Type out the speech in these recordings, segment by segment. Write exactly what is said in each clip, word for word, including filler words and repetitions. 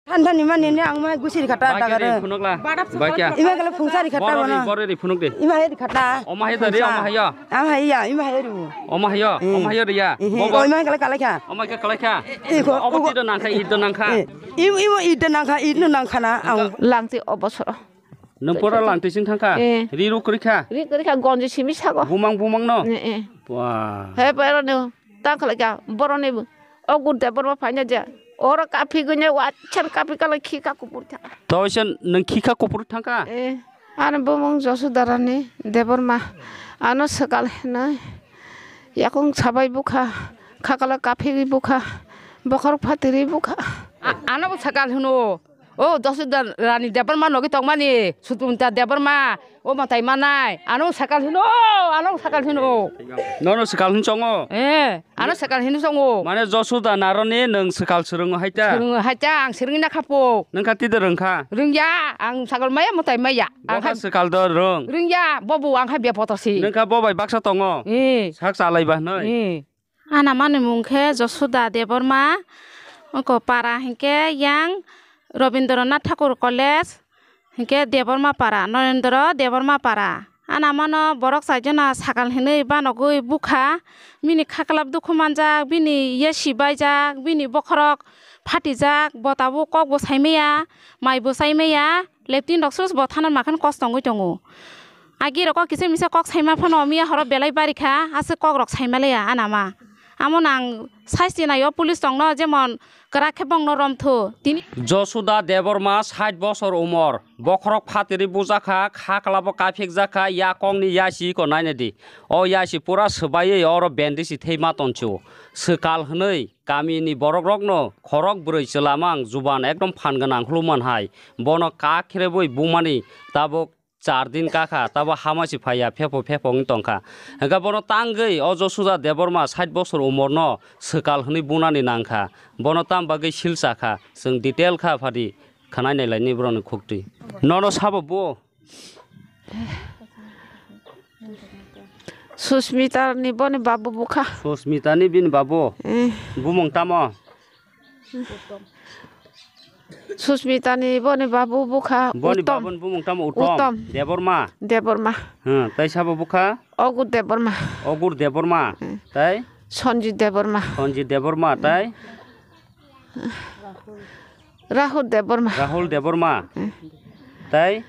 Than than ni mani ni ang mai gusiri khata Bai khe dagar. Ri phunuk la. Bai khe. Ima kala phungsari khata Boro ri, bono. Boro ri phunuk de. Ima hai khata. Oma hai da ri, Phungsa. Oma hai ya. Ama hai ya, ima hai ru. Oma hai ya, Eh. Oma hai ya ri ya. Eh, Bobo. Oh, ima kala kala kha. Oma khe kalai kha. Eh, ko, Obo ko. Ti do nang kha, id do nang kha. Eh, im, imo id do nang kha, id no nang kha na. Ang Langti obosoro. Nang pura langti sing thang kha. Eh. Ri ru kri kha. Ri kri kha gonji simi sago. Bumang bumang no. Eh, eh. Wah. He pero no. Tang khala kya, boroni ogur Debbarma phaina je. Oro kaphi gune wachar kaphi kala khika kupur tha. Toisen nang khika kupur thangka? Eh, ano bumung Josudarani Debbarma. Ano sekal hinoi yakung sabai bukha, khakala kaphi bukha, bokhor phatiri bukha. A-, ano bo sekal hino. O Josuda Rani Debbarma nogi tongmani, Sutunta Debbarma, o mwtai manai, ano sakal hino, ano sakal hino. Nono sakal hin chongo? Eh, ano sakal hino chongo. Mane Josuda naroni nwng sakal swrwngo haita? Swrwngo haita, ang swrwngna khapo. Nwng kha tide rwngkha? Rwngya, ang sakal maya mwtai maya. Ang Bokha kha sakal do rwng? Rwngya, bobo ang kha bia potosi. Nwng kha bo bai baksa tongo? Eh. Sak chalaiba hnoi? Eh. Ana mani mung khe Josuda Debbarma, oko para hinkhe yang Rabindranath Thakur College, hinkhe Debbarma para, Narendra Debbarma para. Ana mano borok chaijona sakal hinwi banogwi bukha, bini khaklap dukhu manjak, bini yasi baijak, bini bokhorok phatijak, bo tabuk kok bo saimaya, mai bo saimaya. Leptin rok sus bo thana makhan kos tongwi tongo. Agi rok kok kisa misa kok saima phano miya horo belai bari kha, aswk kok rok saima leya ana ma. Amo nang saisti naio police tongno jemon kwrak khe bongno romthu. Tini Josuda Debbarma sait bosor umor, bokhorok phatiri bujakha, kha kalabo kaphikjakha, ya kokni yasi ko nainadi. O yasi pura swbaiwi oro bendisi thei ma tonchu. Swkal hwnwi kamini borokrokno khorok bwrwi chwlamang juban ekdom phan gwnang hluman hai. Bono kak kherebwi bumani tabuk char din kakha, tabo hama si phaiya, phepho phepho wng tongkha. Hwnkhe bono tangwi o Josuda Debbarma sait bosor umorno swkal hwnwi bunani nangkha. Bono tam bagwi silsa kha, chwng detail kha phadi khwnai nai laini borokni khuktwi. Nono sabo bo? Susmita ni boni babu bukha. Susmita ni bini babu? Eh. Bumung tamo? Susmita ni boni babu bukha Boni Uttom. Babuni bumung tamo Uttom. Uttom. Debbarma. Debbarma. Hmm, tai sabo bukha? Ogur Debbarma. Ogur Debbarma. Hmm. Tai? Sanjit Debbarma. Sanjit Debbarma, tai? Rahul Debbarma. Rahul Debbarma. Hmm. Tai?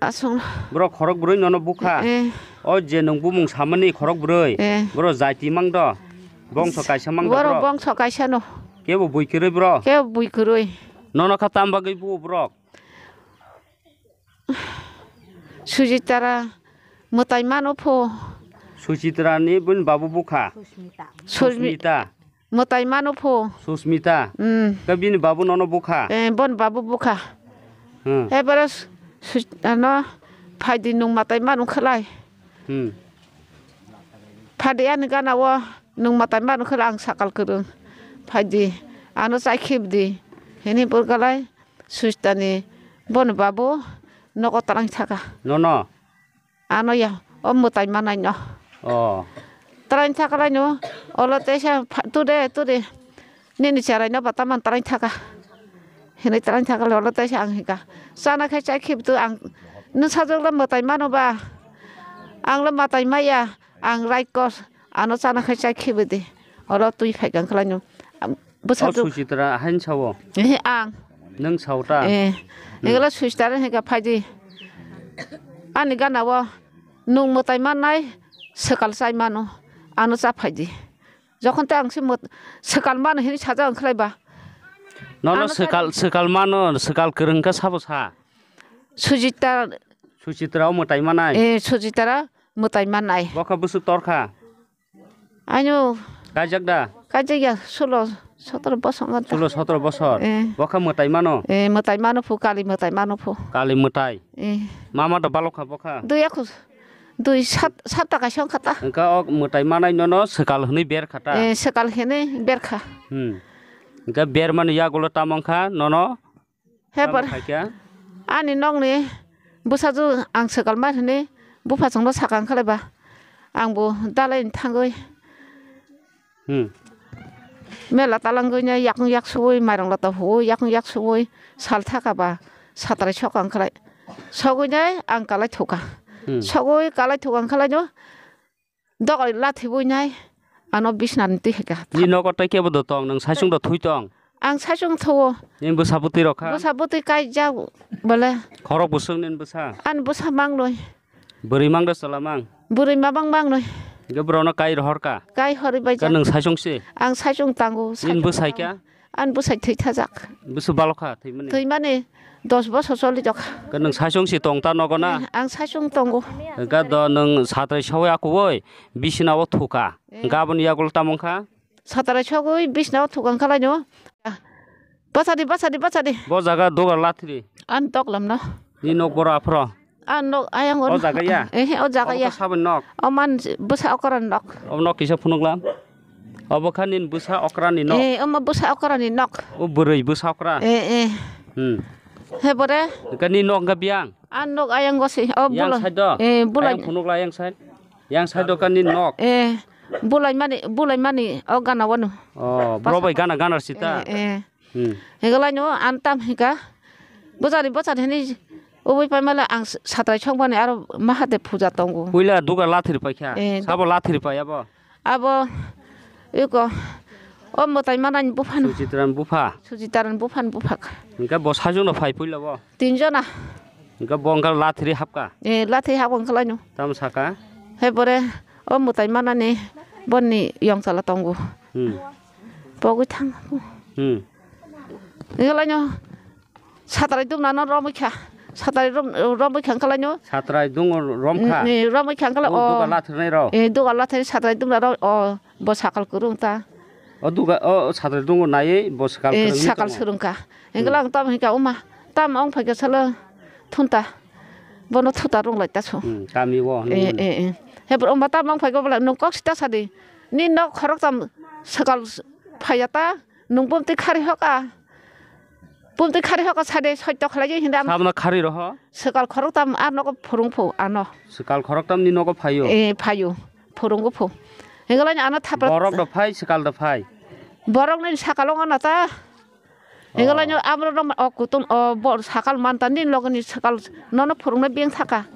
Aswng. Bro khorok bwrwi nono bukha. Eh. O je nwng bumung samani khorok bwrwi. Eh. Bro jaiti mang do. Bongso kaisa mang do Boro bro. Bongso kaisa no. Kebo bui kwrwi bro. Kebo bui kwrwi. Nono kha tam bagwi bu bro. Sujitara mwtai mano pho. Sujitara ni bun babu bukha. Susmita. Susmita. Mwtai mano pho. Susmita. Hmm. Ka bini babu nono bukha. Eh, bon babu bukha. Hmm. He bara su-, su-, ano phaidi nwng mwtai mano khlai. Hmm. Phaidi ani gana o nwng mwtai mano khlai ang sakal kwrwng. Phaidi ano chai khibdi. Hini burgalai sustani bon babu nogo tarang thaka. Nono. Ano ya, o mwtai manai no. Oh. Train thakalaino, olo teisa pha-, tude, tude. Nini cherai no bata man train thaka. Hinui train thakala olo teisa ang hika. Sana khai chai khibtu ang. Nung sajak le mwtai mano ba. Ang le mwtai maya. Ang raikos. Ano sana khai chai khibidi. Olo twi phai kang khlaino. Am, O bwsajwk. Suchitra hain sao? Ehe, ang. Nung sao ta? Eh. Hmm. Egala Suchitra heka phaidi. Ani gana o nung mwtai mannai swkal chai mano. Ano cha phaidi. Jokhon ta ang se mwt-, swkal mano hini saja ang khlai ba. Nono Ano swkal, cha- swkal mano, swkal kwrwng kha sabo sa? Suchitra. Suchitra o mwtai manai? Eh, Suchitra mwtai mannai. Bokha bwswk torkha? Aino. Kaijak da? Kaijak ya, sulo sotoro bosong da. Sulo sotoro bosor? Eh. Bokha mwtai mano? Eh, mwtai mano phu, kali mwtai mano phu. Kali mwtai? Eh. Mama da balok kha bokha? Dui aku, dui sat, sat taka song kata. Engka ok mwtai manai nono swkal hwnwi ber kha ta? Eh, swkal hwnwi ber kha. Hmm. Engka ber mani yagulo tamo wngkha nono? He Tamo por. Khaikha? Ani nokni bwsajwk ang swkal ma hwnwi buphachwngno sakang khlai ba. Ang bo dalai thangwi. Hmm. Mela talangwi nai yakung yak suwi mairang lota huwi yakung yak suwi sal thaka ba satrai sok ang khlai. Sogwi nai ang kalai thuka. Hmm. Sogwi kalai thuka ang khlai no. Dogor lathibwi nai ano bisna ni twi hika. Ni nogo tei kebo do tong, nwng saichung do thui tong. Ang saichung thuo. Ni bwsa bwtwi rok kha? Bwsa bwtwi kaijak bole. Khorok bwswk ni bwsa? Ani bwsa mangnoi. Bwrwi mang da chwla mang? Bwrwi ma bang mangnoi. Ge bwrwi no kai rohor ka? Kai hori bai ka jak. Nwng saichung si? Ang saichung tango. Ni bwsai ka? Ani bwsai thwi thajak. Bwswk balok kha thwimani? Thwimani dos bosor choli jok. Ka nwng saichung si tong ta nogo na? Eh, ang saichung tongo. Ka do nwng satrai sawi akuwoi bisina o thuka. Eh. Gabon yagul tamong kha? Satrai sogwi bisina o thuka khalai no. Bachadi, bachadi, bachadi. Bo jaga dugar lathiri. Ani toklam no. Ni nok boro aphro. Ah, nok ayang o. O jaga ya? Eh, o jaga ya. Obo kha saboni nok? O man bwsa okra nok. Obo nok kisa phunukla. Obo kha nini bwsa okra ni nok. Eh, omo bwsa okra ni nok. O bwrwi bwsa okra. Eh, eh. Hmm. He bore? Ka ni nok ga biang? Ah, nok ayang go si. O yang bulo. Side do? Eh, bulo. Ayang phunukla yang side. Yang side do ka ni nok. Eh, bulai mani, bulai mani o gana wano. Oh, bro bai gana gana sita. Eh, eh. Hmm. Hingalaino antam hingka. Bwchari bwchari hini ubui paimala ang satrai songmani aro Mahadev puja tongo. Puila duga lathir paikha. Eh, sabo lathir pai abo. Abo iko o mwtai manani buphano. Suchitran bupha. Suchitran buphan buphak. Hingka bo sajungno phai puila bo. Tinjona. Hingka bo hingka lathiri hapka. Eh, lathiri hapka hingka laino. Tamo saka? He bore o mwtai manani bonni yongchala tongo. Hmm. Pogwi thang. Hmm. Hingka laino satrai dumna no romwi kha. Satrai rom-, romwi kha hingka laino. Satrai dungo romkha? Ni romwi kha hingka la o. Duga lathirnai rok? Eh, duga lathiri satrai dumna rok o. Bo sakal kwrwng ta. O duga, o, o sadre dungo naiwi bo sakal kwrwngwi tongo. Eh, sakal swrwngkha. Hmm. Hingke lang tam hingka uma. Tam ong phaikha salo thunta. Bono thuta rung lai ta so. Hmm, kami o, eh, eh, eh. He bro, uma tam ong phaikha bwla nwng kok sita sadi. Ni nok khorok tam sakal phaiya ta. Nwng bumtwi khari hoka. Bumtwi khari hoka sade soito khlai je hinda. Sabna khari roho? Swkal khorok tam a nogo phurung phu ano. Swkal khorok tam ni nogo phaio? Eh, phaio. Phurungo phu. Hingalaino ano thapra. Borok do phai, swkal do phai. Borok ni sakalo ngana ta. Oh. Hingalaino amro no o kutung o bor sakal manta ni logo ni swkal nono phurungna beng thaka.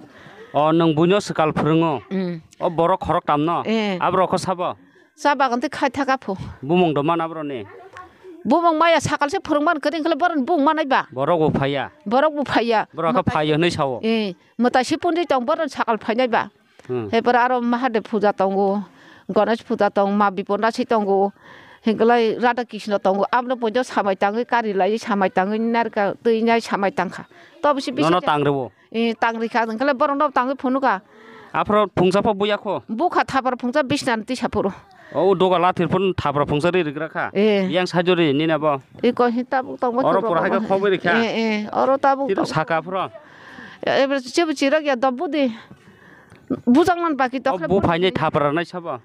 O nwng buino swkal phurungo? Mm. O borok khorok tam no? Eh. Aborok kho sabo? Cha bagan tei khai thaka phu. Bumung do mana boroni? Bumung maya sakal se phurung man kering khle boron bung manai ba. Borok bo phaiya. Borok bo phaiya. Borok kha phaiya hinui sao. Eh, mwtai si pundi tong boron sakal phainai ba. Hmm. He pore aro Mahadev puja tongo, Ganesh puja tong, Ma Biponda si tongo. Hingkelai Radha Krishna tongo. Abno poito samai tangwi kari lai samai tangwi narka twi nai samai tangkha. Tobo si bisa. Nono tang rwo. Eh, tang rikha, hingkhe borok no tangwi phunukha. Aphro phungsa pho buya kho? Bukha thapar phungsa bisna ni tisa phuru. O doga lathir phun thapra phungsa ri rigra kha. Eh. Yang sajori nina bo. Iko hi tabuk tongma. Oro pura hai kha khoboi rikha. Eh, eh, oro tabuk. Tiro saka phro. Ebre chibu chirok ya dobu di. Bujang man baki tok. Bu phainai thapra nai sabo.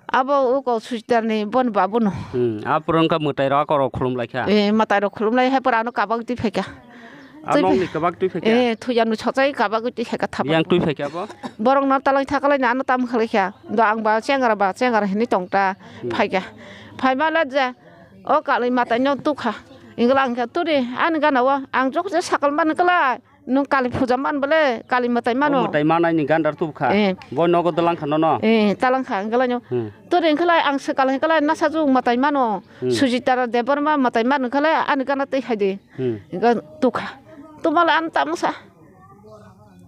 Abo uko suitar ni bon babu no. Hmm, a pura wngkha mwtai rok oro khulum laikha. Eh, mwtai rok khulum lai hai pura ano kabak twi phaikha. A twi nok ni kabak twi phaikha. Eh, thuya no sochai kabak twi phaikha thap. Yang twi phaikha bo. Borok no talai thakalai no ano tam khlaikha. Do ang ba chengra ba chengra hinui tongta phaikha. Phaima la ja o kalai mwtai no tukha. Ingla ang kha turi ani gana o ang jok je sakal man kala. Nwng kali puja man bole, kali mwtai mano. O mwtai manai ni gandar tubkha. Eh. Bo nogo dalang kha nono. Eh, talang kha, hingkhe laino. Hmm. Turi hingkhe lai ang swkal hingkhe lai nasa jung mwtai mano. Hmm. Sujitara Debbarma mwtai mano hingkhe lai ani gana twi hai di. Hmm. Hingkhe tukha. Tubala ano tamungsa.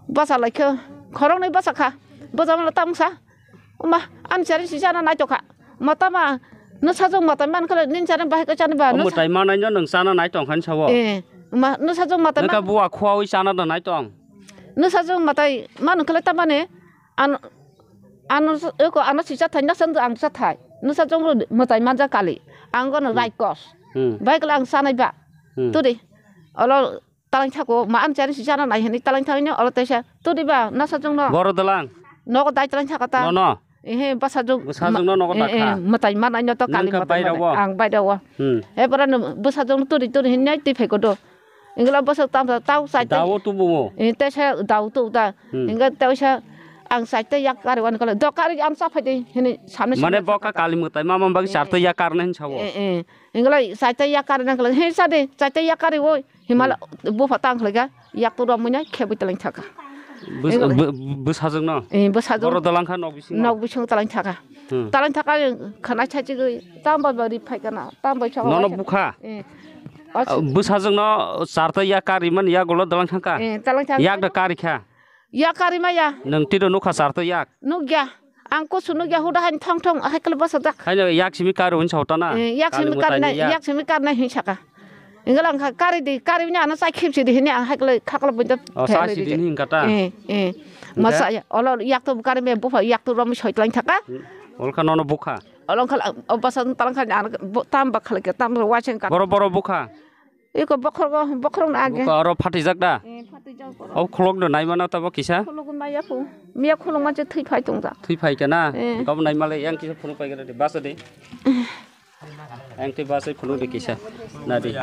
Basa lai khe, khoroknwi basa kha. Bwsa mala tamungsa. Oma, ani chari si chana nai tokha. Matama, no sajong matai man kala nin chari bahai ko chani ba. O no sa- mutai manai no nung chana nai tong khan sao. Eh, ma, no sajong matai nung ka man- bua khua wi chana da nai tong. No sajong matai man kala tamane, an, ano, eko ano si chathai, no sajong ang chathai. No sajong ro mutai manja kali. Ang gono Hmm. Raikos. Hmm. Bahai kala ang chanai ba. Hmm. Tudi. Olo Talang thako, ma ani chari si chana nai hini talang thangino, olo tesa, tudi ba, nasa chungno. Boro dalang. Nogo dai talang thaka ta. No, no. Ehe, basa jung. Bwsa jung no nogo eh, eh, dakha. Matai manai no to kali nang kha matai baira manai. Wo. Ang baira wo. Hmm. E bora no bwsa jung turi turi hinai twi phai kodo. Ingla bwsa tam tau sai. Dawo tu bumo. Eh, tesa dawo tu da. Hmm. Ingla tesa Ang chaita yak kari wani kala do kari ang cha phai de hini samne Mane samne boka kali mwtai mama bagi Eh, charta eh. yak karna hin sawo. Eh, eh. Inglai chaita yak kari nang kala he sa de chaita yak kari woi. Himala bupha tang khlai ga yak to rom munya khe bui talang thaka. Bus Inglai. bu- bu- Bwsajwk no. Eh, bwsajwk. Boro dalang kha nok bising. Nok bising talang thaka. Hmm. Talang thaka khana chachi gwi tam bai bari phai kana tam bai chama Nono bai bukha. Eh. Ah, bwsajwk no charta yak kari man yak golo dalang thangka. Eh, talang thaka. Yak da kari kha. Ya kari maya. Nwng tiro nukha charto yak. Nukya. Ang kusu nukya huda hain thong thong hai kala basa dak. Haino yak simi kari hwn sautana. Eh, yak simi kari nai, yak simi kari nai hin saka. Ingala ang kari di kari nya ana sai khip sidi hini ang hai kala khakala bunda. Oh, sai sidi hini kata. Eh, eh. Masa ya. Olo yak to kari me bupha yak to rom soi tlang thaka. Olkha nono bukha. Olo khala obasa tang khala tam bakhala ke tam wachen ka. Boro boro bukha. Iko bokhorok, bokhorok na age. Buka oro phatijak da? Eh, phatijak oro. O khulok no naimano tabo kisa? Khulok maya phu. Miya khulok ma je thwi phai tong da. Thwi phai kana? Eh. Kabo naimale yang kisa phunuk pai gana de, basa de. Yang twi basa phunuk de kisa. Na de.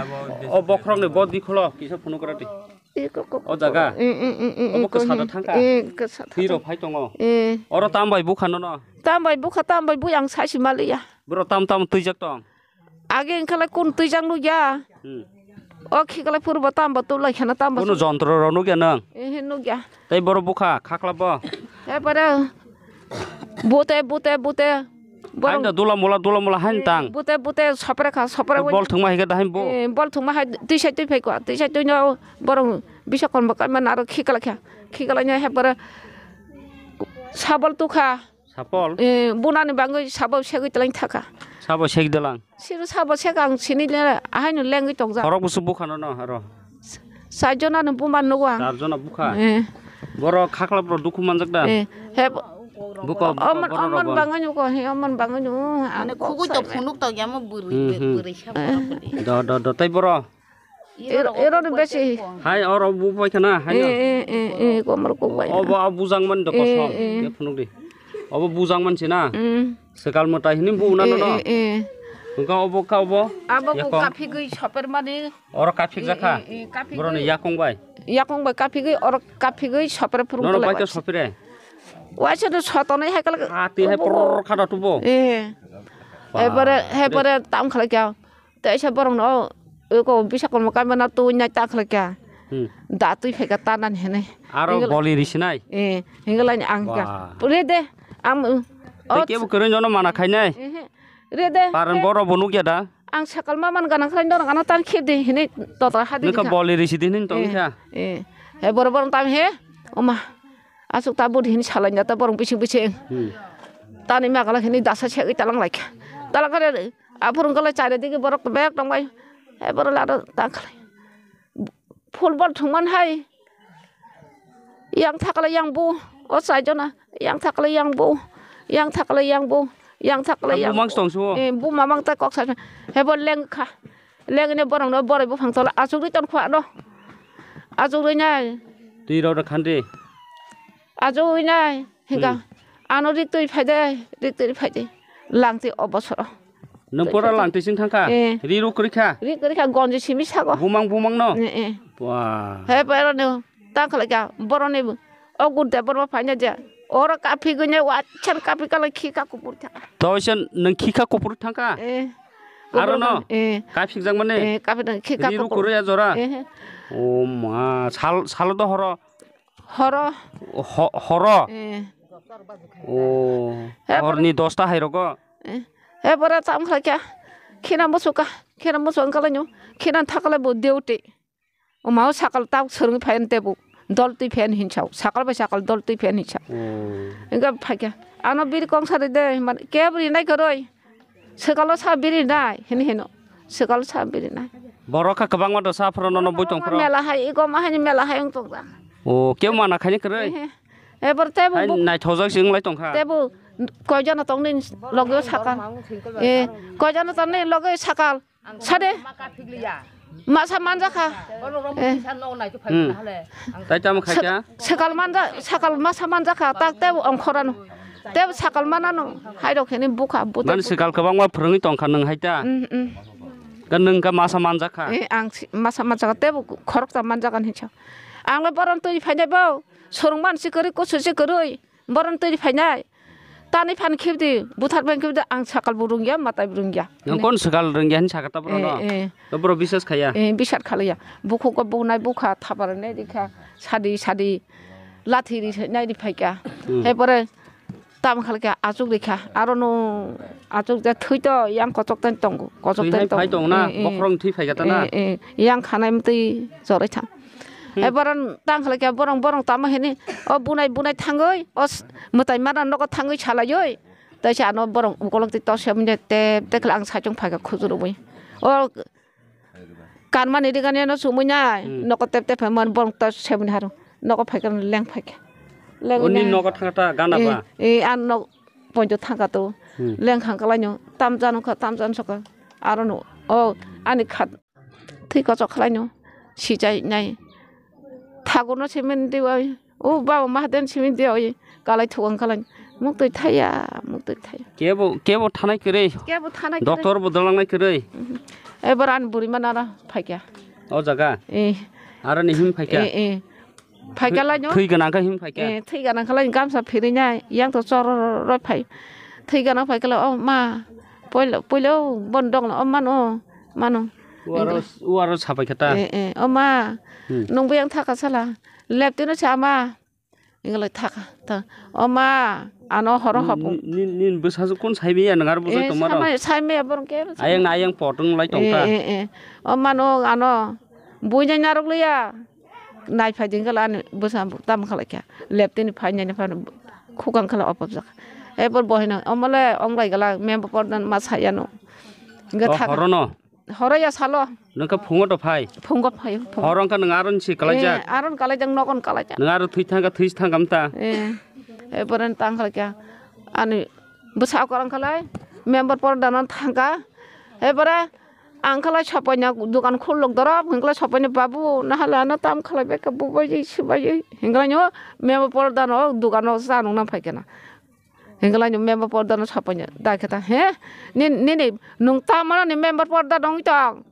O bokhorok ni bodi khulo kisa phunuk gana de. Iko ko. O jaga? Eh, eh, eh, eh, obo ko, kisa da eh, thangka? Eh, kisa da Thwi ro thang. Phai tongo. Eh. Oro tam bai bukha no no? Tam bai bukha, tam bai bu yang sai si maliya. Bro tam tam twijak tong? Age wngkha lai kun twijak nukya. Hmm. O khiklai phuru bo tamo tubulai kheno tamo. Kuno jontro rok nukya nang? Ehe, nukya. Tei boro bukha khakla bo? He pore bute, bute, bute. Borok hain da dula mula, dula mula hain tang. Bute, bute, sopre kha, sopre. Bol thwngma hai khe da hain bo? Eh, bol thwngma hai twi sai twi phai kwa, twi sai twi no borok bisa kon bo kaima naro khiklai kha. Khiklai no he pore sabol tukha. Sapol? Eh, bunani bangwi sabo segwi twlang thaka. Sabo seg dalang? Siro sabo seg ang sini le ahaino lengwi tongjak. Khorok busu bukha no no aro? Char jona no buma nugo ang. Char jona bukha? Eh. Boro khakla bro dukhu manjak da? Eh, he bo- Buko, buko, omon, boro omon rok bangwi nugo, he omon bangwi nugo. Mane khugui to phunuk to yamo bwrwi, hmm, hmm, bwrwi sa boro khudi. Do, do, do, tei boro? Ero, ero ni besi. Hai, oro bu pai khana, hai na. Eh, eh, eh, eh, komor kok bai. Obo, obo bujang man de kosom. Eh, eh. Ye phunuk di. Obo bujang man si na. Mm. Sekal mwtai hini bu na no. Eh, eh, eh. Engka obo ka obo. Abo bu kaphigwi soper mani. Oro kaphik jakha. Eh, eh, eh, kaphigwi. Boroni yakong bai. Yakong bai kaphigwi, oro kaphigwi soper phurung. Nono bai ka sopire. Waisa no sotonai hai kala. Ati hai por khada tubo. Eh. Ba. Hebare, hebare tam khala kya. Teisa borok no eko bisa kormo kaima na twi nai ta khlai kha. Hmm. Da twi phai kha ta nan hene. Aro boli risinai. Eh, hinglai ang kha. Wah. Re de, am. Tei kebo kwrwi nono mana khainai. Eh, re de. Paran boro bo nukya da. Ang sakal ma man ganang khlai norok ano tan khir de hini tota hadi. Nokha boli risi de hini tong kha. Eh, eh. He boro boro tam he. Oma. Asuk ta budi hini salai na ta borok bising bising. Hmm. Tani ma kala hini dasa segwi talang lai kha. Talang kha re. Aphuru wngkha lai chari digi borok bek tongbai. Hai borok laro ta khlai. Football thwngman hai. Yang thakla yang bu. O chai jona. Yang thakla yang bu. Yang thakla yang bu. Yang thakla yang bu. Mang tong suo. Eh, bu mamang ta kok sa. Hai bo leng kha. Leng ne borok no borai buphang tola. Achuk ri ton khwa no. Achuk ri nai. Twi rok khan ri. Achuk ri nai. Hika. Hmm. Ano rik twi phai de, rik twi phai de. Langti obosoro. Nung pura langti sing thangkha? Eh. Ri ru kwrwi kha? Ri kwrwi kha, gonji simi sago. Bumang bumang no? Eh, eh. Wah. He, pero ni, tang khala kya, boro ni, o gudde boro phai na je. Oro kaphigwi ne, wa chan kaphi kala khi ka kupur tha. To sen nung khi ka kupur thangkha? Eh. Aro no? Eh. Kaphik jak mane? Eh, kaphi dang khi ka kupur. Ri ru kwrwi ya jora? Eh. O ma, sal, sal do horo. Horo. Ho-, horo? Eh. O, he, horni dosta hai rogo? Eh. He, bora tam kha kya? Khina musuka, khina musu angkala nyu, khina thakala bo duty. O mao sakal tak swrwngwi phayan tebu. Dol twi phayan hinsao. Sakal bai sakal dol twi phayan hinsao. O. Engka phai kya? Ano biri kong sari de, man, kebri nai koroi. Sekalo sa biri nai, hini hino. Sekalo sa biri nai. Borok kha kwbangma do sa phoro nono bui tong phoro. Mela hai, iko ma hai mela hai wng tong jak. O, kebo mana khaini kwrwi? Ehe. Ebor tebu. Hai naithojak se wng lai tong kha. Tebu koijana tong ni loge sakal. Eh, koijana tong ni loge sakal. Sade. Masa manjakha. Eh. Hmm. Tai tamo khaikha? Sakal manja, sakal masa manjakha, tak tebo ongkhorano. Tebo sakal manano, hairok hini bukha, bute. Man sakal kwbangma phwrwngwi tongkha nwng haita. Mm, mm. Ka nwng ka masa manjakha. Eh, ang si-, masa manjakha, tebo khoroksa manjakha hinsa. Ang le borom twi phainai bo, swrwngman si kwrwi, kusu si kwrwi. Boron twi phainai. Tani phan khibdi, buthar phan khibdi, ang sakal bo rungya, matai bo rungya. Nang kon sakal rungya hin sakata boron no? Eh, eh. To boro bisas khaya. Eh, bisar khalaya. Bukhuko bunai bukha, thapar nai dikha, sadi, sadi, lathi ri nai di phaikha. Hmm. He pore tam khalkha, achuk rikha. Aro no achuk ja thui to, yang kochok tan tongo. Kochok tan tongo. Thui hai phai tong na, eh, eh. Bokhorong thui phaikha ta na? Eh, eh. Yang khanai mtwi chorai thang. Hmm. Hai boron tang khlai khe borong borong tamo hini o bunai bunai thangwi o s-, mwtai mana nogo thangwi salaiwi tei se ano borong ukolog twi tor semwi tep tep khlai ang saichung phaikha khujurubui o kanmani rigani ano sumui nai. Hmm. Nogo tep tep phaimani borong tor semwi haro nogo phaikha leng phaikha leng. Oni nogo thangta gana ba? E, e, an nog pointo thangka to. Hmm. Leng khang kalaino tamjano kha tamjano soka aro no o ani khat. Thwi kochok khlaino, sijai nai. Thakurno simi diwi, o baba mahaden simi diwi, kalai thukang khalai. Muktwi thaya, muktwi thaya. Kebo, kebo thanai kwrwi. Kebo thanai kwrwi. Doctor bo dolangnai kwrwi. Mhm. Ebar ani buri mana ra phaikya. O jaga? Eh. Aro ni him phaikya? Eh, eh. Phaikalaino. Thwi gwnang khe him phaikya? Eh, thwi gwnang khalai gamsa phirwi nai, yang to chororoi phai. Thwi gwnang phaikala, o ma, poilo, poilo, bon dogno, o mano, mano. O aro, o aro sapai khe ta? Eh, eh, o ma, hmm. Nungbo yang thaka sala, leptino sa ma. Ingalai thaka, ta. O ma, ano horo hopo. Ni, ni, ni bwsajwk kun saimaya nang aro bujai tongmaro? Eh, saimaya borong khe. Ayang na ayang potong lai tongkha. Eh, eh, eh. O mano, ano, buinai narwk liya. Nai phai di hinkhela ani bwsa tamo khalai kha. Leptini phai nai phano khukang khala opobjak. Ebor bohino omole onglai gala member pordan ma sayano. Hingke thak. Horono? Horo ya salo. Nokha phungo to phai? Phungo phai, phungo. Horo wngkha nwng aron si kalaijak? Eh, aron kalaijak, nogon kalaijak. Nwng aro thwi thangkha, thwi thangkha mta? Eh, ebore tang khalai kha. Ani bwsa korang khalai member pordan thangkha. Ebore Ang khala sopaina dukan khulok dorop, hingkla sopaina babu, nahala ano tam khalai bai kha, bubai jai, sibai jai. Hingkla nyo member porda no dukan no cha nung nang phai khe na. Hingkla nyo member porda no sopaina dai khe ta, he? Ni, nini nung tam mano ni member porda dong tong.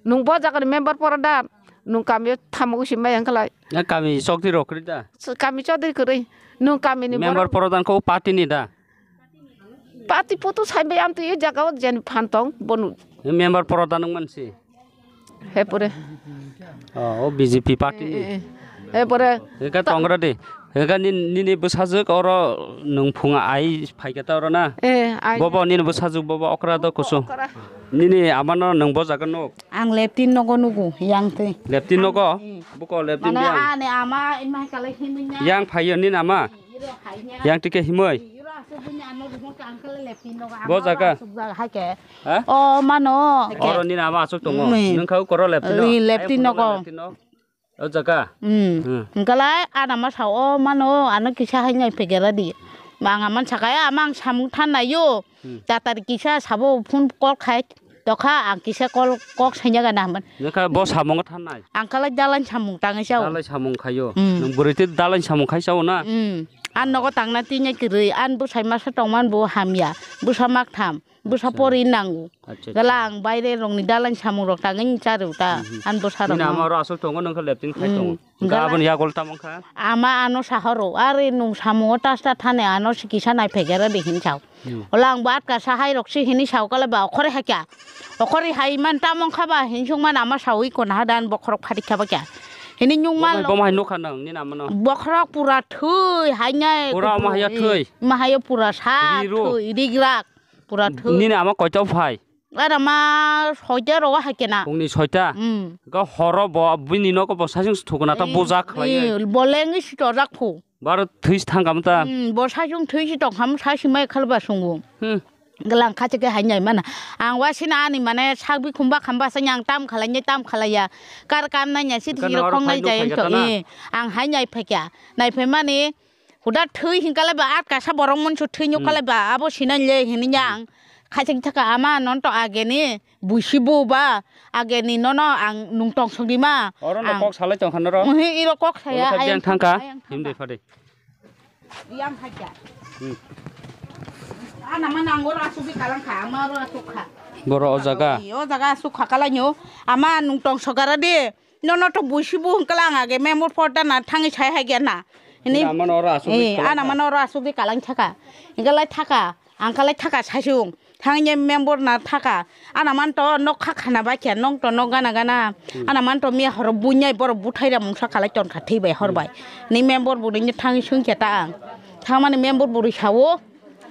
Nung bo jaga ni member porda, nung kami tamo si mai hingkla. Na kami chokdi rok kri da? Kami chokdi kri. Nung kami ni member porda ko party ni da? Pati putu sai bai amtwi e jaga o jen phan tong bonu. Member poroda nung mansi. He pore. Oh, o B J P party ni. Eh, eh, eh. He pore. Eka tongra de. Eka ni, nini bwsajwk oro nung phunga ai phaikha ta oro na. Eh, ai. Bobo nini bwsajwk bobo okra do kusu. Okra. Nini amano nung bo jaga nuk. Ang leptin nogo nugu yang twi. Leptin nogo? Eh. Buko leptin. Mane yang. Ani ama imai kalai himnya. Yang phaiyo nini ama. Yang tike himoi. Bo jaga. Ha? O mano. Oro nini ama asuk tongo. Mm. Nung kha ukoro leptino. Leptin nogo. O jaga. Mm. Hmm. Hingkalai ana ma sao, o mano ano kisa hai nai pegera di. Manga man sakaya amang samung than nayo. Hmm. Tatari kisa sabo phone call khai. Tokha ang kisa kol kok sanya gana hwnba. Nokha bo samung thanai. Ang kala dalan samung tangai sao. Dalai samung khayo. Hmm. Nung bwrwi twi dalai samung khai sao na? Hmm. An nogo tangna tini kwrwi, an bwsai masa tongman bo hamya. Bwsa mak tham. Bwsa pori nango. Acha, acha. Gala ang baire rokni dalan samung rok tangwi charu ta. Mhm. An bwsa rok. Nini ama oro aswk tongo nokha leptin khai tongo. Hmm. Gala. Gabon yagol tamong kha. Ama ano sahoro. Are nung samungo tasta thane ano sikisa nai phegera de hin sao. Hmm. Ola ang bo atka sahai rok si hini sao kala ba okhore hakya. Okhore hai man tamong kha ba hinsung man ama sawi kona hadan bokhorok phatik kha ba kya. Hini nyung mal. Bo hai nokha nang ni nama no. Bokhorok pura thui hai nai. Pura ama haya thui. Ma hayo pura sa thui rigrak pura thui. Nini ama koito phai. Ara ma soita ro hakena. Pungni soita. Hmm. Ga horo bo bini noko bo sasing thukuna ta boja khlai. Boleng si tojak phu. Baro thwis thangkam ta. Hmm, bo sasung thwis tong ham sasi mai khalba sungu. Hmm. Galang khache ke hai nai mana. Ang wasina ani mane sagbi khumba khamba sa nyang tam khalai nyai tam khalai ya. Kar kam nai nya sit hiro khong nai jai to. Ang hai nai phekya. Nai phe mani huda thwi hinkale ba atka sa borok mun su thwi nyuk kale ba abo sinai le hini yang. Khache thaka ama non to ageni. Buisi bo ba ageni nono ang nung tong sogdi ma. Oro no kok salai tong kha noro. Uhi iro kok saya ayang thangka. Himde phade. Yang hakya. Hmm. Ana ma nang oro asuk di kalang kha, ama oro asuk kha. Boro o jaga. O jaga asuk kha kala nyo. Ama nung tong sogara de. Nono to buisi bo hingkala ang age member porda na thangi sai hai gya na. Hini, Ana mano oro asugwi eh, kalang ana kha. Mano oro asugwi kalang thaka. Hingkalai thaka. Ang kalai thaka saichung. Thangye member na thaka. Ana man to nok kha khana bai khe, nong to nok gana gana. Hmm. Ana man to miya horo bunyai borok buthai ra mungsa kalai ton kha thwi bai hor bai. Hmm. Ni member bwrwi ni thangwi sung khe ta ang. Thangmani member bwrwi sao.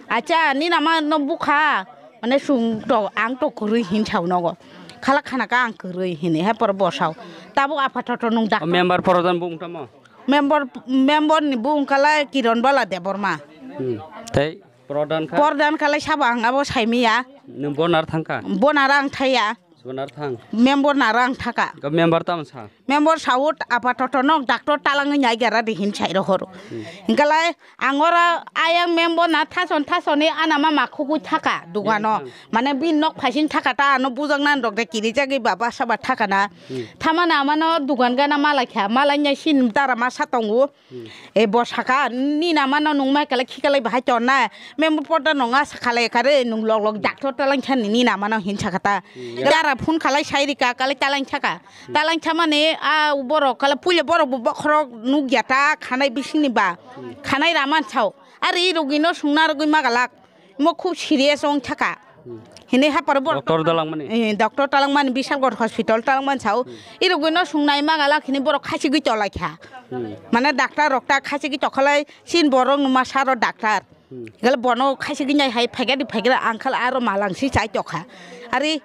Acha, ni nama no bukha. Mane sung to, ang to kwrwi hin sao nogo. Khala khana ka ang kwrwi hini, he por bo sao. Tabuk apa to to nung dak. O member prodhan bung tamo? Member, member ni bung kalai Kiron Bala Debbarma. Hmm. Tei? Prodhan kha? Prodhan khalai sabo ang abo saimiya. Nwng bonar thangkha? Bonar ang thaiya. Bonar thang. Member naro ang thaka. Ga member tamo sa? Member saut apa toto nok doctor talangwi nai gara de hin sai rohor. Hmm. Hingkalai ang ora ayang member na thason thasoni ana ma makhugwi thaka dugano. Yang thang. Mane bin nok phaisin thaka ta ano bujak nan rok de kiri jagwi baba saba thaka na. Hmm. Thamana amano dugan gana malai kha, malai nyai sin dara ma sa tongo. Hmm. E bo saka, ni nama no nung mai kala khikalai bahai ton na. Member porda no nga sakhalai kare nung log log doctor talang chan ni nama no hin sakata. Hmm, ya. Dara phone khalai sai rika kalai talang saka. Hmm. Talang chamani a borok kala puila borok bo bokhorok nuk ya ta khanai bising ni ba. Hmm. Khanai raman sao. Ari rogi no sungna rogwi magalak. Mo khub serious wng thaka. Hmm. Hini hapar borok Doctor dalangmani? Eh, doctor talangmani, Bishalgarh hospital talangmani sao. Hmm. Irogwi no sungnai magalak hini borok khachigwi tolai kha. Hmm. Mane doctor rok ta khachigwi tokhalai sin borok numa saro doctor. Hmm. Gale bono khachigwi nai hai phaikadi phaikada angkhal aro malang si chai tokha. Ari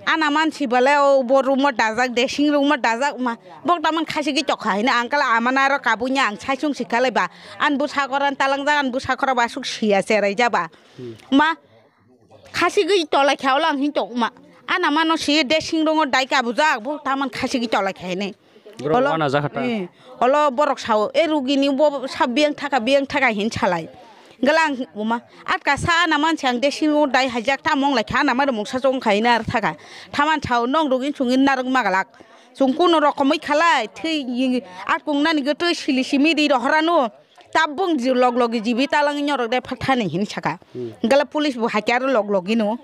Ana mansi bale o bo room o dajak, dressing room o dajak ma. Bok taman khasi gi tokha hini ang kala amana aro kabunya ang saichung si kalai ba. An bu sakor an talang jak, an bu sakor ba suk sia cherai jaba. Hmm. Ma khasi gi tolai kha ola ang hin tok ma. Ana mano si dressing room o dai kabu jak, bok taman khasi gi tolai kha hini. Borok Olo, wana jakha ta. Eh, olo borok sao, "E rugini bo sa biyang thaka, biyang thaka," hin salai. Galang uma, atka sa ana mansi ang dressing room dai haijak ta mong lai kha, ana mari mungsa chong khai na thaka. Thaman sao, "Nong rugin chungin narwk magalak. Chung kuno rokomoi khalai, thwi, atkung nani gotwi sili simi ri rohorano." Tabung ji log logi jibi talang nyorok de phathani hin saka. Hmm. Gala police bo hakya aro log logi no.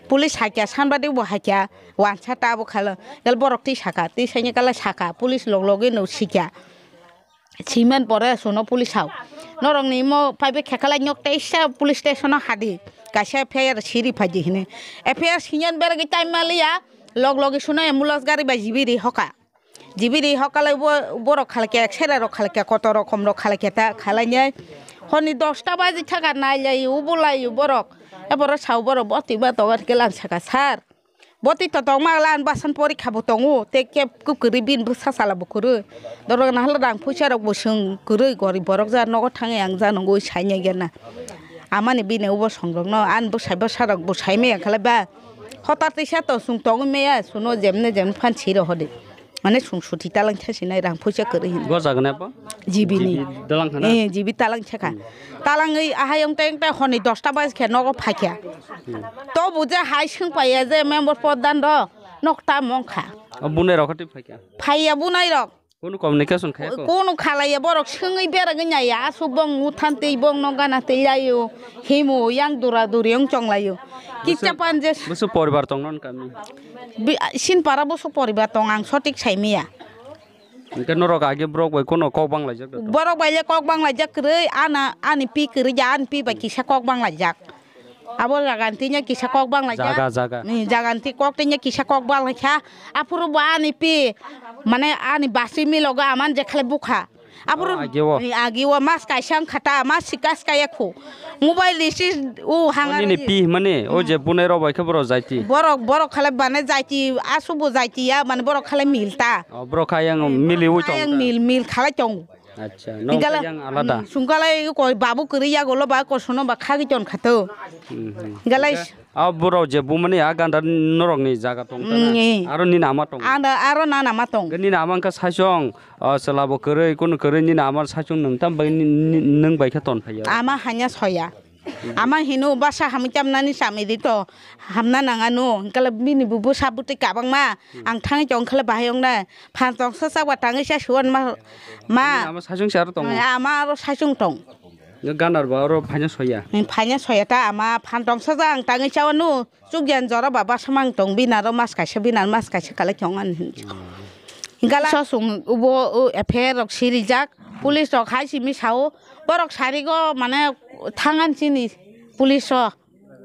Police hakya sanbadi bo hakya. Wansa ta abo khala. Gal borok twi saka, twi saini kala saka, police log logi no sikya. Siman pore suno police hao. Norok ni mo paibe khekala nyok teisa police station o hadi. Kaisa F I R siri phaji hini. F I R sinyan beragi time maliya. Log logi suno ambulance gari bai jibi ri hoka. Jibi ri hokalai bo-, borok khalai khe, X-ray rok khalai khe, kotor rokom rok khalai khe ta khalai nai. Honi dosta baji thaka nai lai, ubo lai borok. E borok sao borok boti ba tongo, hwnkhe lang saka, "Sir, boti to tongma lan basan porikha bo tongo, te kep kwrwi bin bwsa sala bo kwrwi. Dorok nahal rang puisa rok bo swng kwrwi, gorib borok ja nogo thangwi ang ja nungwi sai nai gena." Amani bini ubo songrok no, ani bwsai bwsa rok bo sai maya khalai ba. Hotar tisa to sung tongwi maya, suno jemne jemne phan siro hodi. Mane sung suthi talang khe sinai rang puisa kwrwi hin. Go jagane apa? Jibi ni. Jibi dalang khana? Eh, jibi talang khe kha. Hmm. Talangwi ahai ong teng teng honi dosta baj khe nogo phaikha. Hmm. To buje hai swng paiya je member prodhan ro nok ta mong kha. O bunai rok hati phaikha? Phaiya bunai rok. Kunu communication khe ko? Kunu khalaiya borok swngwi beragwi naiya asuk bong uthan tei bong nok gana tei laio. Himo yang dura duri ong chong laio. Kisa pan je. Busu poribar tong non kami? Bi-, sin para busu poribar tong ang sotik sai maya. Hwnkhe norok age borok bai kono kok bang laijak da to? Borok bai le kok bang laijak kwrwi, ana, ani pi kwrwi ja, ani pi bai kisa kok bang laijak. Abo jaga ni twi kisa kok bang laijak. Jaga, jaga. Ni jaga ni twi kok twi kisa kok bang laikha. Aphuru bo ani pi, mane ani basi milogo aman je khlai bukha. Aphuru Oh, age o. Ni age o mas kaisa wngkha ta, mas sika sika ya khu. Mobile risi u hanga Nini risi. Pi mani, o je bunai rok bai khe borok jaiti. Borok, borok khalai bane jaiti, asubo jaiti ya, mane borok khalai mil ta. O, borok kha yang mili ui tong Ayang ta. Mil, mil khalai tong. Acha, nong Hingkala, yang alada. Hmm, sungkala iko babu kwrwi yago lo ba kosono ba khagwi ton khato. Hmm, hmm. Hingkala Hingke, a borok je bumani a ganda norok ni jaga tong ta na. Hmm, eh. Aro nini ama tong. Ada aro nana ma tong. Nini ama wngkha saichung, o, chwla bo kwrwi, kunu kwrwi nini ama saichung nwng tam bai ni, ni, nwng bai khe ton phaiya. Ama hanya soya. Ama hino basa hamwi chamnani chamwi di to hamna nangano, hwnkhe bini bo bwsa bwtwi kabangma, ang thangwi tong khe bahai wngnai, phan tongsa chakba tangwi cha suan ma, ma. Ama saichung se aro tongo? Ama aro saichung tong. Ganar ba oro phaina soya? Phaina soya ta ama phan tongsa ja ang tangwi chawano, chukyan jora ba basa mang tong bini aro mas kaisa, bini aro mas kaisa kalai tong ani. Gala sosong ubo, o, F I R rok sirijak. Police rok hai simi sao, borok sarigo mane thangan chini police o,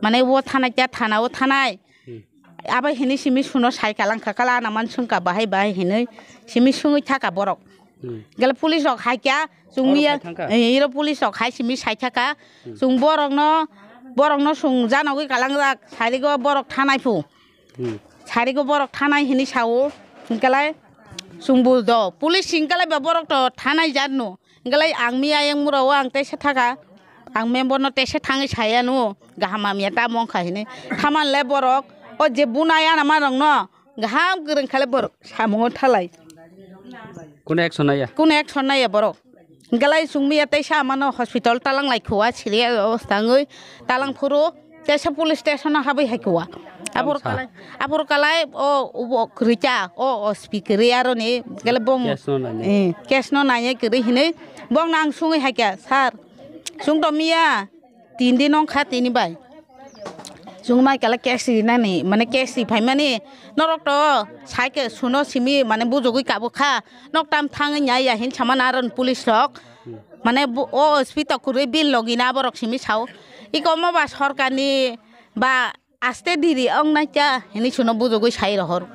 mane o thanai kya thana o thanai. Hmm. Abo hini simi suno sai kalang kha kala ana man sungka bahai bahai hinui simi sungui thaka borok. Hmm. Gele police rok hai kya chungni Borok ya, hai thangkha? Eh, iro police rok hai simi sai thaka. Hmm. Chung borok no, borok no sung janogoi kalang jak sarigo borok thanai phu. Hmm. Sarigo borok thanai hini sao, hingkalai chwng bul do. Police hingkalai ba borok to thanai jar no. Hingkalai ang miya yang mura o ang tesa thaka. Ang member no tesa thangwi saya no. Gaham hamya ta mong kha hini. Thaman le borok o je bunai ana ma rong no. Gaham kwrwng khalai borok samungo thalai. Kuno action naya? Kuno action naya borok. Galai sungmiya tei sa mano hospital talang lai khua serious obostha wngwi talang phuru tesa police station o habwi hai khua. Abor Tamsa. Kalai, abor kalai o ubo kwrwi cha o, o speaker aroni gele bong. Case no nai. Eh, case no nai kwrwi hinwi bong nang sungwi hai kya sir. Sung to miya. Tin din wng kha tini bai. Chwng mai kala case rinani, mane case ri phaimani, norok to sai khe suno simi, mane bujugwi kabuk kha, nok tam thangwi nya ya hin sama na aron police rok. Mane bo-, o S P to kwrwi bill logi na borok simi sao. Iko omo ba sorkarni ba aste diri wng nai cha hinwi suno bujugwi sai rohor.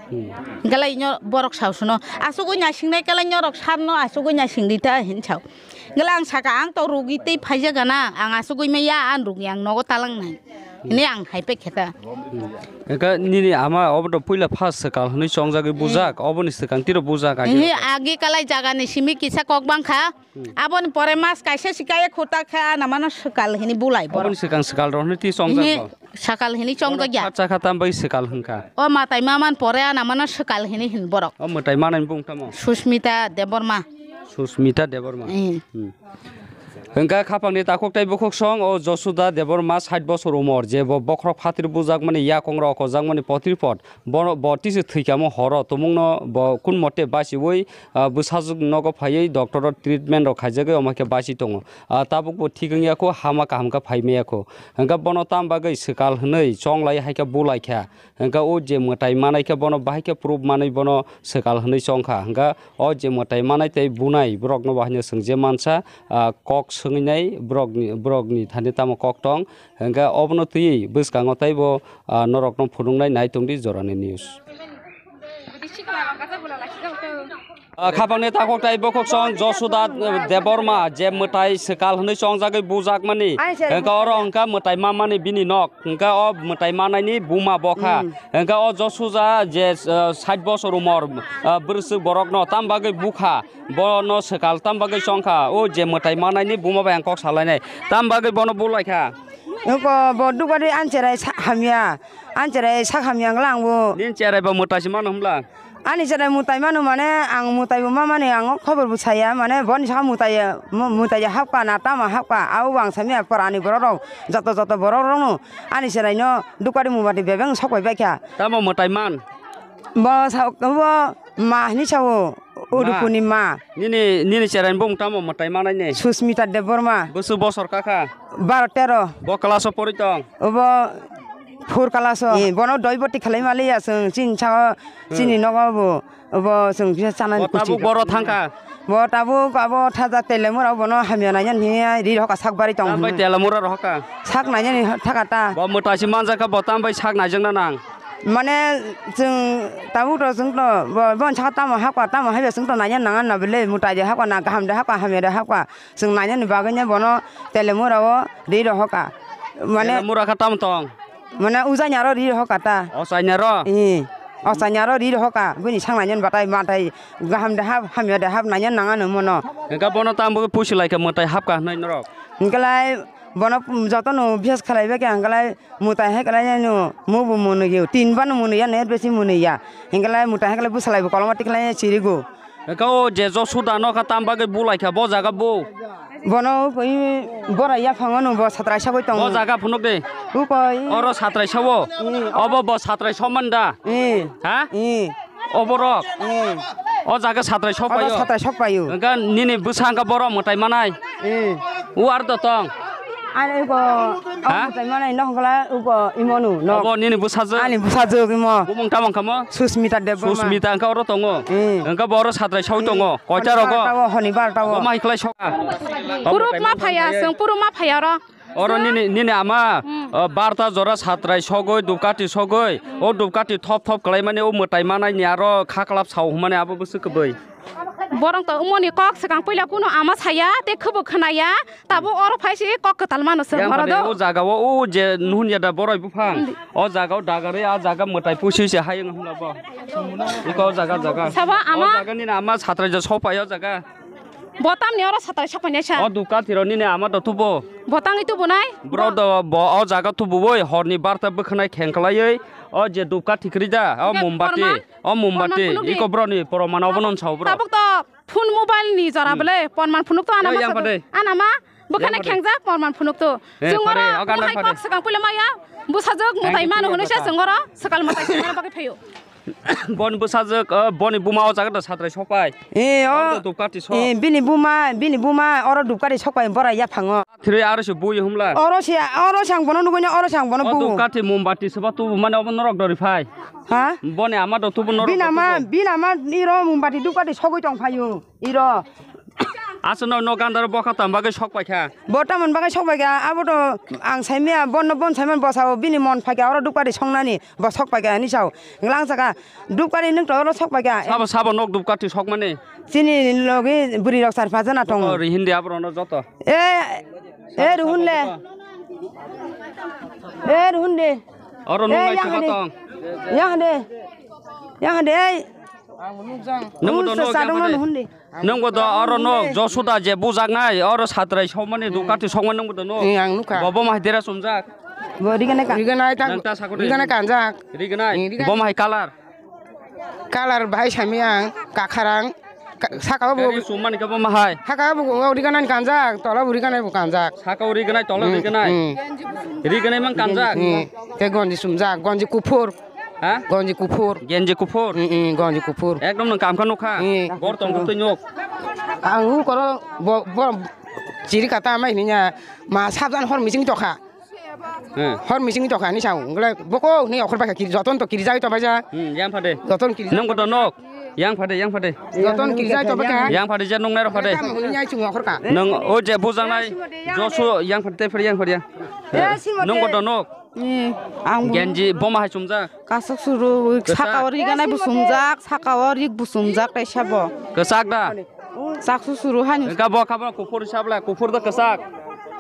Hmm. Galai nyo borok sao suno. Asugwi nai singnai kala nyorok sarno asugwi nai singdi ta hin sao. Gala ang saka ang to rugi tei phaijaga na, ang asugwi maya ang rugi ang nogo talang nai. Hini ang hai pe kheta. Eka nini ama obo to puila first swkal hwnwi chongjagwi bujak, oboni swkang tiro bujak agi. Ehe, agi kalai jaga ni simi kisa kok bang kha. Aboni pore mas kaisa sikaya khuta kha ana mano swkal hini bulai borok. Oboni swkang swkal rok hwnwi twi chongjak. Ehe, bo. Sakal hini chongjak ya. Khatsa kha tam bai swkal hwnkha. O matai maman pore ana mano swkal hini hin borok. O mwtai manai bung tamo? Susmita Debbarma. Susmita Debbarma. Eh. Hmm. Hwnkha khapangni takhuk tei bukhuk song o Josuda Debbarma sait bosor umor, je bo bokhorok phatri bujakmani yakung rok ojakmani potripot. Bono bo tisi thwikamo horo tumungno bo kun mote basiwi, ah, bwsajwk nogo phaiwi doctor o treatment rok khaijagwi omo khe basi tongo. Ah, tabuk bo thik wngya kho, hama kaham khe phai maya kho. Hwnkhe bono tam bagwi swkal hwnwi chonglai hai khe bulai kha. Hwnkhe o je mwtai manai khe bono bahai khe proof manwi bono swkal hwnwi chong kha. Hwnkhe o je mwtai manai tei bunai borokno bo haino swng je mansa, ah, kok swngwi nai borokni, borokni thani tamo kok tong. Hwnkhe obono twiwi bwskango teibo, ah, norokno phunuknai nai tongdi Jorani News. Ah, khapangni takhuk tei bukhuk song Josuda, eh, Debbarma je mwtai swkal hwnwi chongjagwi bujakmani. Hwnkhe oro hwnkha mwtai mamani bini nok. Hwnkhe o mwtai manaini buma bokha. Hmm. Hwnkhe o Josuda je, eh, sait bosor umor, eh, bwswk borokno tam bagwi bukha. Bono swkal tam bagwi chongkha. O je mwtai manaini buma bai ang kok salainai. Tam bagwi bono bulaikha. Oko bo dugari ancherai sa-, hamya. Ancherai sak hamya wngla ang bo. Nini cherai bo mwtai se mano hwnbla? Ani cherai mwtai mano mane ang mwtai bo ma mani ang khobor bo saya mane boni saka mwtai ya, mo-, mwtai ya hapka na tamo hapka. Abo bo ang samya porani borok rok joto joto borok rok no ani cherai no dugari mwtai bebeng sok bai baikha. Tamo mwtai man? Bo sa-, bo ma hinwi sao. Ma. Urukuni ma. Nini, nini cherai bung tamo mwtai manai ne? Susmita Debbarma. Bwswk bosor kakha? Baro tero. Bo class o pori tong? Obo four class o. Eh, bono doi boti khlai maliya chwng chini saka, hmm, chini nogo bo. Obo chwng kisa chanani. Bo tabuk kuchi boro thangkha? Bo tabuk abo thaja Telemura bono hamya naiya hiya ri hoka sak bari tong. Tambai Telemura rohoka? Sak naiya ni thaka ta. Bo mwtai si manjak kha bo tambai sak naijak na nang? Mane chwng tabuk to chwng to bo, bo saka tamo hakwa tamo haiba chwng to naiya nang na bele mwtai de hakwa na kaham de hakwa hamya de hakwa chwng naiya ni bagwi ne bono Telemura o ri rohoka. Mane Telemura kha tamo tong? Mane ujaina ro ri rohoka ta. Osaina ro? Ee. Osaina ro ri rohoka bini sak naiya ni batai matai kaham de hap hamya de hap naiya nang ano mono. Hingka bono tamo pusi lai kha mwtai hapka hnai norok? Hingkalai bono joto no bihas khlai bai kha hingkalai. Mwtai hai kwlai nw, mubo mwnwi ya, tin bano mwnwi ya, net besi mwnwi ya. Hingke lai mwtai hai kwlai bwsalai bo koloma tiklai sirigo. Hingke o je Josuda no kha tam bagwi bulai kha bo jaga bo? Bono ui bora yaphango nw bo satrai sagwi tongo. Bo jaga phunuk de. Ukoi. Oro satrai sawo? Hmm. Obo bo satrai somanda? Hmm. Ha? Hmm. Oborok? Hmm. O jaga satrai sok paio? Obo satrai sok paio. Hingke nini bwsa hingke borok mwtai manai? Hmm. U ar do tong? Ani uko, ha? Ang tai manai no hongla uko imonu no. Obo nini bwsajwk? Ani bwsajwk imo. Bumung tamo wngkha mo? Susmita Debbarma. Susmita wngkha oro tongo? Hmm. Wngkha bo oro satrai sawi tongo. Hmm. Koita rogo? Honibar tao, honibar tao. Bo mai khlai soka. Purup ma phaya, swng purup ma phaya oro. Oro nini, nini ama, hmm, uh, barta jora satrai sogoi, dupkati sogoi. O dupkati thop thop khlai mani o mwtai manai ni aro khaklap sao hwnmani abo bwswk kwbwi. Borok to umoni kok swkang puila kunu ama saya, tei khwbo khwnaya, tabuk oro phai se kok kwtal mano se. Yang horo pade do. O jaga o, o je nuhun ya da boroi buphang. Hmm. O jaga o dagarwi a jaga mwtai pusi se hayung hwnla bo. Iko o jaga jaga. Sabo ama. O jaga nini ama satrai ja sopai o jaga. Bo tamni oro satrai sopai nai sa. O dupkati ro nini ama do tubo. Bo tangwi tubo nai? Bro do bo o jaga tubo oi horni barta bwkhanai khengklaiwi o je dupkati kwrwi da o mombati. Porman? O mombati, porman phunukni? Iko broni porman obo non sao bro. Tabuk to phone mobile ni jora bele, porman phunuk to ana ma. Ei, yang pade. Ana ma, bwkhana khengjak porman phunuk to. Yang pade. Chwng oro hai kok swkang puila maya, bwsajwk mwtai mano hwnwi se chwng oro swkal mwtai swkang bagwi phaio. Boni bwsajwk, uh, boni buma o jaga da satrai sopai. Eh, o, dupkati sok. Eh, bini buma, bini buma oro dupkati sopai bora yaphango. Thiri aro se bui humla. Oro se, oro se ang bono nugui na, oro se ang bono bu. O dupkati mombati soba tubu mane obo norok dori phai. Ha? Boni ama do tubu norok. Bini ama, bini ama iro mombati dupkati sogui tong phaio. Iro. Aswk no, no gandaro bokha tam bagwi sok paikha. Bo tamon bagwi sok paikha, abo to ang saimaya, bonno bon saiman bosao bini mon phaikha, oro dupkati songnani bo sok paikha hinwi sao. Nglang saka dupkati nwng to oro sok paikha. Sabo, sabo nok dupkati sokmani. Chini logi bwrwi rok char pajana tongo. Ori hindi aborokno joto. E, e, ruhun le. E, ruhun de. Oro nung lai seba tong. Yang de. Yang de. Nungbo do nok yang de. Nungbo do oro nok Josuda je bujaknai oro satrai sokmani dukati sokmani nungbo do nok. Ang nukha. Bobo mai dera sumjak. Bo riganai ka. Riganai tang. Nang ta sakuri. Riganai kanjak. Riganai. Bo mai kalar. Kalar bahai sami ang, kakharang, ka-, saka bo. Teri sumani kabo mahai. Saka bo, o riganai kanjak, tola bo riganai bo kanjak. Saka o riganai, tola riganai. Hmm. Riganai mang kanjak. Hmm. Te gonji sumjak, gonji kuphur. Ha? Gonji kuphur. Genji kuphur. Hmm, hmm, gonji kuphur. Ekdom nang kamkha nukha. Hmm. Bor tong twi nyok. Ang u koro bo, bo, chiri kata mai niya, ma sabjan hor mising tokha. Hmm. Hor mising to kani sao, ngle boko ni okhor bai kiri, joton to kiri jai to baja. Hmm, yang phade. Joton kiri. Nang bodo nok. Yang phade, yang phade. Joton kiri jai to baka. Yang phade je nung nero phade. Tam huni nyai chung okhor ka. Nang o je bujangnai. Josu yang phade, phade yang phade. Nang bodo nok. Hmm, ang. Genji boma hai chumja. Kasuk suru, saka o riganai busumjak, saka o rik busumjak, tai sabo. Kesak da. Chaksu suru haino. Engka bo kha bo kuphur sabla, kuphur da kwchak.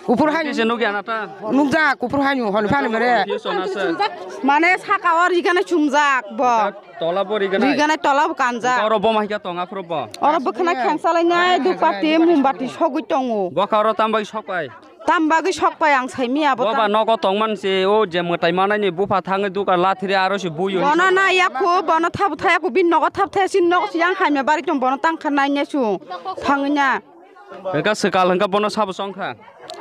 Kuphur haino. Kise nukya na ta? Nukjak, kuphur haino, hon phani mere. Confusion ase. Mane saka o riganai chumjak bo. Tola bo riganai. Riganai tola bo kanjak. Oro bo mahika tonga phuru bo. Oro bwkhana khengsa lainai, dupati, mumbati sogwi tongo. Bo kha oro tambai sokai. Tam bagwi sok pai ang saimia bo. Boba tam- nogo tongman se o je mwtai manai ni bupha thangwi duka lathiri aro se buyo. Bono na ya khu, bono thabu thaya khu, bin nogo thab thaya, sin nogo siyang hamya bari tong, bono tang kha nai nya su thangwi nya. Eka swkal hwnkha bono sabo chong kha.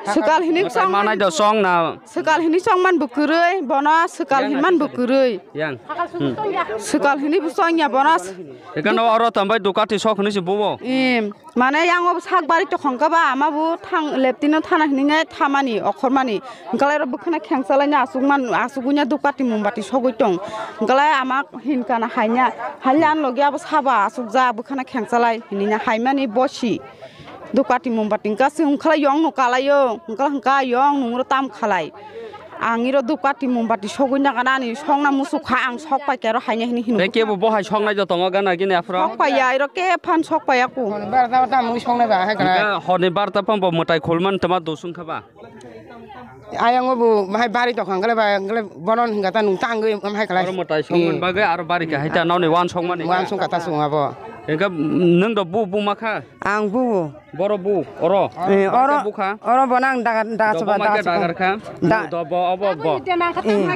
Swkal hini mwtai chong manai man do chong na. Swkal hini chong man bo kwrwi, bono swkal hin man bo kwrwi. Yang. Hmm. Swkal hini bo chong ya bono. Eka no oro tambai dukati sok hini se bubo. Em. Mane yang o sak bari tokhong kha ba, ama bo thang leptino thana hinwi nai thamani, okhormani. Hwnkhe lai oro bwkhana khengsa laina aswk man, aswk wngya dupkati mumbati sogwi tong. Hwnkhe lai ama hinkha na haina, haile ani logi abo saba aswk ja bwkhana khengsa lai hinwi na haimani bosi. Dupkati mumbati hwnkhe se hwnkhe lai yong no kalaio, hwnkhe lai hwnkha yong nungro tam khalai. Ang iro dupkati mumbati sogwi nagana ani songna musuk kha ang sok pai kero haina hini hino. Tei kebo bo hai songnai do tongo gana gini aphro? Sok pai ya, iro khe phan sok pai ya ku. Honi barta ta mui songnai ba hai kana. Honi barta pang bo mwtai khulman tama dosung kha ba. Ayang bo hai bari to khang gale ba gale bonon hinga ta nung tang goi am hai kala. Oro mwtai songman bagwi aro bari kha hai ta noni wan songmani. Wan song kata song abo. Engka nung do bu bu ma kha. Ang bu. Boro bu, oro. Eh, oro, bukha? Oro bono ang daga, daga soba, daga soba. Dagar kha? Da- Do bo, obo, bo. Eh.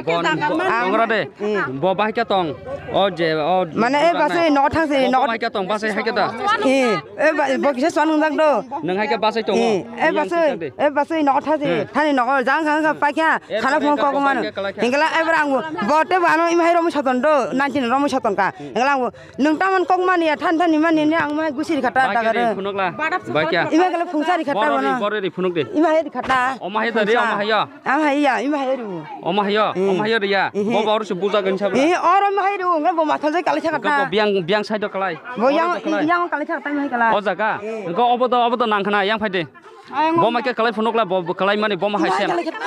Bon, bo, ang- tongra de. Eh. Bo bahai khe tong. O je, o mane, eh, basai nogo thang se, nogo bahai khe tong, basai hai khe da. Eh, eh, ba-, bo kisa suan nang do. Nang hai khe basai tong. Eh, eh, basai, eh, basai nogo thang se, hmm, thani nogo jang kha, kha, pai kha, eh, khana phung kok man. Hingla, eh, brang bo, bo te bo ano imhai romwi soton do, nanti romwi soton ka. Hmm. Hingla ang bo, nung tamon kok man ya, than Tani mani ne ang mai gusiri kata Bai khe dagar. Ri phunuk la. Bai kya? Ima kala phungsa ri kata Boro ri, bono. Boro ri phunuk de. Ima he ri kata. Oma he da ri, Phungsa. Oma he ya. Ama he ya, ima he ri. Oma he ya, Eh. Oma he ri ya. Eh. Bo boro se buja gan sabra. Eh, oro ma he ri, ngai bo mathal jai kala Ko kata. Biang, biang side kalai. Bo Boro yang, kalai. Yang kala kata ma he kala. O jaga. Eh. Ko obo do, obo do nang khana yang phai de. Bo mai khe kalai phunuk la, bo, bo kalai mani bo ma hai Ima sem. Kala kata.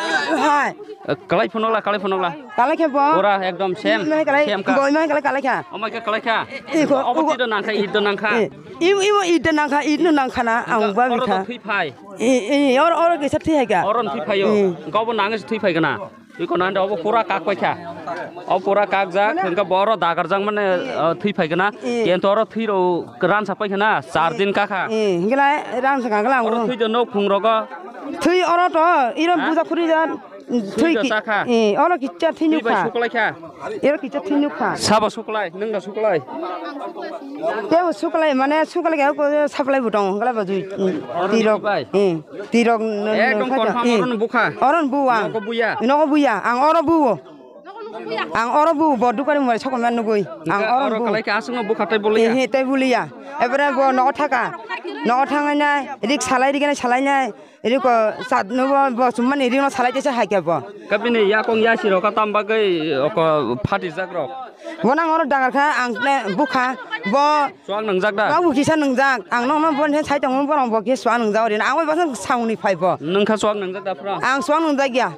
Hai. Eh, kalai phunuk la, kalai phunuk la. Kalai khe bo. Pura ekdom same, Ima kala, same ka. Bo ima kala, kala kha. O mai khe kalai kha. Iko, Obo iko. Ti do nang kha, it do nang kha. Eh, i, i, it do nang kha, it no nang kha na, ang ba Oro bikha. To thui phai. I, i, or, or kisa thui hai ka. Oro thui phai yo. Hmm. Gobo nang se thui phai kana. Iko nang obo pura kak pai kha. O pura kak jak, hingke boro dagar jak mane, eh, thui phai kana. Hmm. Kento oro thui ro ran sa pai kana, char din ka kha. Eh, hingke lai ran sa ka gala Oro ang. Thui do nok phung rogo. Thui oro to, iro Ha? Buja khuri jan. Thui Thui ki, chakha. Eh, oro kicha thinuk Thui bai kha. Suklai kha. Oro kicha thinuk kha. Sabo suklai, nung da suklai. Tebo suklai, mane suklai kha ko supply butong, hingla ba jui. Oro Tirok. Bai. Eh, tirok no, Ekdom no, confirm eh. Oro no bukha. Oro no buwa. Nogo buya. Nogo buya, ang oro buwo. Ang oro buwo, bo dukani mari sokon man nugui. Ang Nungka oro oro buwo. Kalai kha asung no bukha tai boliya. Eh, eh, tai buliya. Ebere bo nogo thaka. Nogo thangai nai, rik salai, rik nai salai nai. Riko chat no bo, bo chumani rino salai tesa hai khe bo. Kabini yakong yasi rok tam bagwi oko phati jak rok. Bo nang oro dagar kha ang ne bukha bo. Chuak nang jak da? Ba bu kisa nang jak. Ang no no bo ne sai tong bo bo kisa chuak nang jak ori. Ang bo samung ni phai bo. Nang kha chuak nang jak da phra? Ang chuak nang jak ya.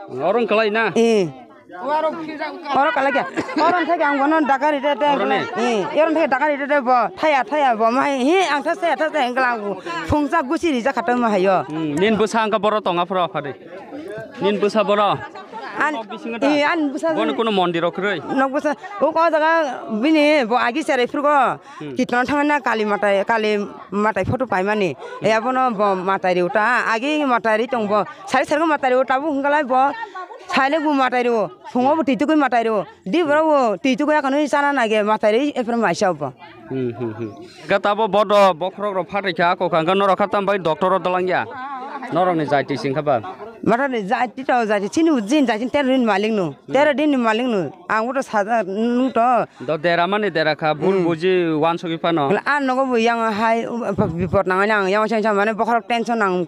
Orang kalai na? Eh. Oro kalai khe. Oro thai ang bono dakari de de. Oro ne? Eh, oro thai dakari de de bo. Thaya thaya bo mai. He ang tha thaya tha thaya ang kala phungsa gusi ri jakha tong ma hayo. Hmm, nin bwsa ang ka boro tonga phro phadi. Nin bwsa boro. An, Nok bisingo da? Eh, an bwsa. Bono kuno mondir rok roi. Nok bwsa. O ko jaga bini bo agi sere phurgo. Hmm. Kitno thangna kali matai, kali matai photo paimani. E abono bo matai ri uta. Agi matai ri tong bo. Sari sari matai ri uta bo hinggalai bo. Saile bo matai ri. Phungo bo twi tukui matai ro. Di boro bo twi tukui akhano chana nage matai ri ephra maisa bo. Hmm, hmm, hmm. Ga tabo bodo bokhorok rok phatai kha ako kha ga norok kha tam bai doctor o dalang ya. Norok ni jai twi sing kha ba. Mata ni jai twi to jai twi chini jin jai twi tero din maling no. Tero din ni maling no. Ang bo to sada nung to. Do dera mani dera kha bul Hmm. buji wansogwi phano. An nogo bo yang hai bipot nang ani ang yang chang chang mane bokhorok tension ang.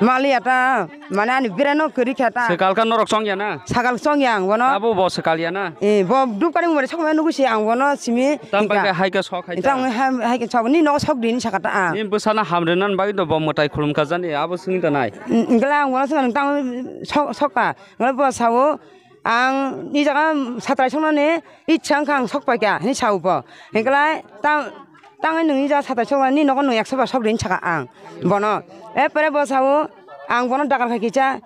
Maliya ta, mane ani bira no kwrwi kha ta. Swkal kha norok chongya na? Sakal chongya ang bono. Abo bo swkal ya na? Eh, bo dukani mare sok mane nugui se ang bono simi Tam bai hingka. Khe hai khe sok hai ta? Tang hai, hai khe sok, ni nogo sok din saka ta ang. Ni bwsana hamrwna bagwi do bo mwtai khulum kha jani, abo swngwi ta nai. Ngla ang bono swkang tang sok, sok ka. Ngla bo sao, Ang ni jaga satrai songnani ichha wngkha ang sok paikha hinwi sao bo. Hingkhe lai ta-, tangwi nwng ni jaga satrai songnani nogo nwng ekso bar sok di hinwi sakha ang bono. Erpore bo sao ang bono dakar khai kisa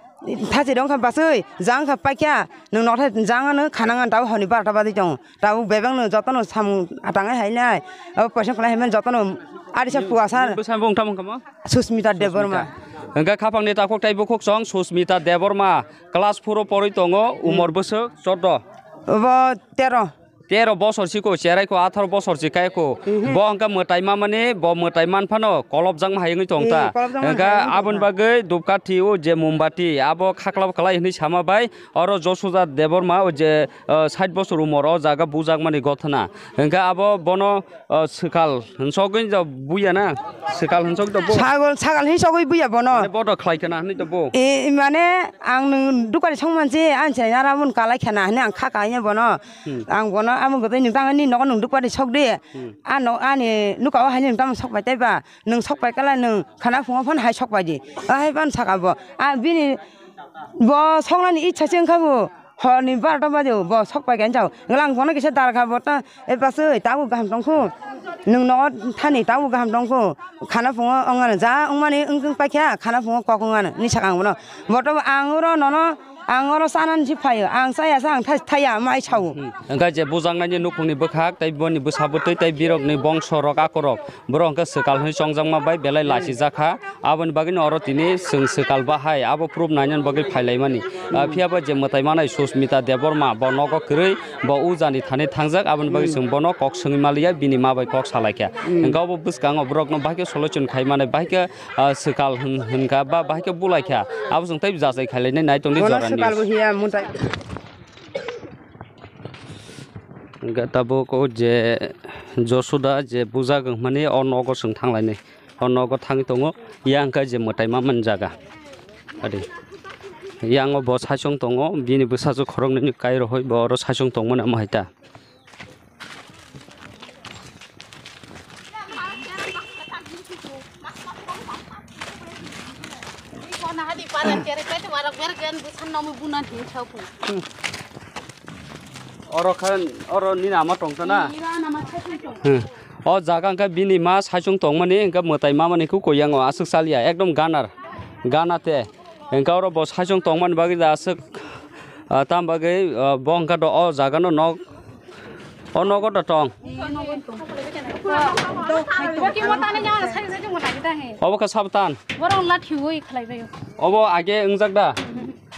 thachirok wngkha bachwi jang wngkha paikha nwng nokthai jang ano khana wngkha tabuk horni barota bajwi tongo. Tabuk bebak no jotono samung tangwi hainai abo poisa kwlai haimani jotono arisa puasa. Bwsani bung tamo wngkha mo? Susmita Debbarma. Hingkhe khapangni takhuk tei bukhuk chwng Susmita Debbarma. Class four o porwi tongo, umor bwswk chordo. Obo tero. Tero bosor siko, cherai ko atharo bosor si kai ko. Mhm. Bo hingka mwtai mamani, bo mwtai man phano kolopjakma hai wngwi tong ta. Eh, kolopjakma Hingka hai wngwi tong aboni ta. Bagwi dupkathi o je mombati, abo khaklap khlai hinwi sama bai, oro Josuda Debbarma o je, eh, sait bosor umor o jaga bujakmani gothana. Hingka abo bono O, swkal hinsogwi do buya na? Swkal hinsogwi do bo? Sagol, sagal hinsogwi buya bono. Mane bodo khlai khna hinwi do bo? E, mane ang nwng dukani songmansi, ang se nara mun kalai khna hinwi ang kha kaiya bono. Hmm. Ang bono amo gotoi nwng tangni nogo nwng dukani sogdi. Hmm. Ano ani nuka o haino nwng tamo sokpai taiba. Nwng sokpai kala nwng khana phungo phano hai sokpai di. Ahai phano saka bo. A bini bo songnani ichha se wngkha bo. Horni barota bajo bo sok pai khe ang chao. Nglang bono kisa dar kha bo ta, e bachwi tabuk kaham tong kho. Nwng nogo thani tabuk kaham tong kho. Khana phungo ongmani ja ongmani wng wng paikha, khana phungo kok ongmani ni sakang bono. Boto ang oro nono, ang oro chanani si phaio. Ang chaya sa ang thai-, thaiya mai sao. Hmm. Hingkha je bujaknaini nukhungni bwkhak tei boni bwsa bwtwi tei birokni bongso rok akorok. Borok hwnkhe swkal hwnwi chongjakma bai belai lachijak kha. Aboni bagwino oro tini chwng swkal bahai abo proof nainani bagwi phailaimani. Ah, phiya ba je mwtai manai Susmita Debbarma, bo nogo kwrwi, bo ujani thani thangjak, aboni bagwi chwng bono kok swngwi maliya, bini ma bai kok salaikha. Hwnkhe obo bwskango borokno bahai khe solution khai mani, bahai khe, ah, swkal hwn-, hwnkha ba bahai khe bulaikha. Abo chwng tei jachai khailainai nai tongdi Bono jorani. Swkal bo hiya mwtai. Hwnkhe tabuk o je Josuda je bujak wngmani o nogo chwng thanglainai. O nogo thangwi tongo, yang khe je mwtai mamani jaga. Adi. Yang o bo saichung tongo, bini bwsajwk khoroknwini kai rohoi bo oro saichung tongmani omo hai ta. Oro khan, oro nini ama tongtana? Hmm. O jaga hwnkhe bini ma saichung tongmani, hwnkhe mwtai mamani khe koyango aswk chaliya, ekdom ganar, gana te. Hwnkhe oro bo saichung tongmani bagwi da aswk, ah, tam bagwi, ah, bo hwnkhe do o jaga no nok, o nogo do tong. Obo khe sabo tan. Borok lathi ui khlai baio. Obo age wngjak da?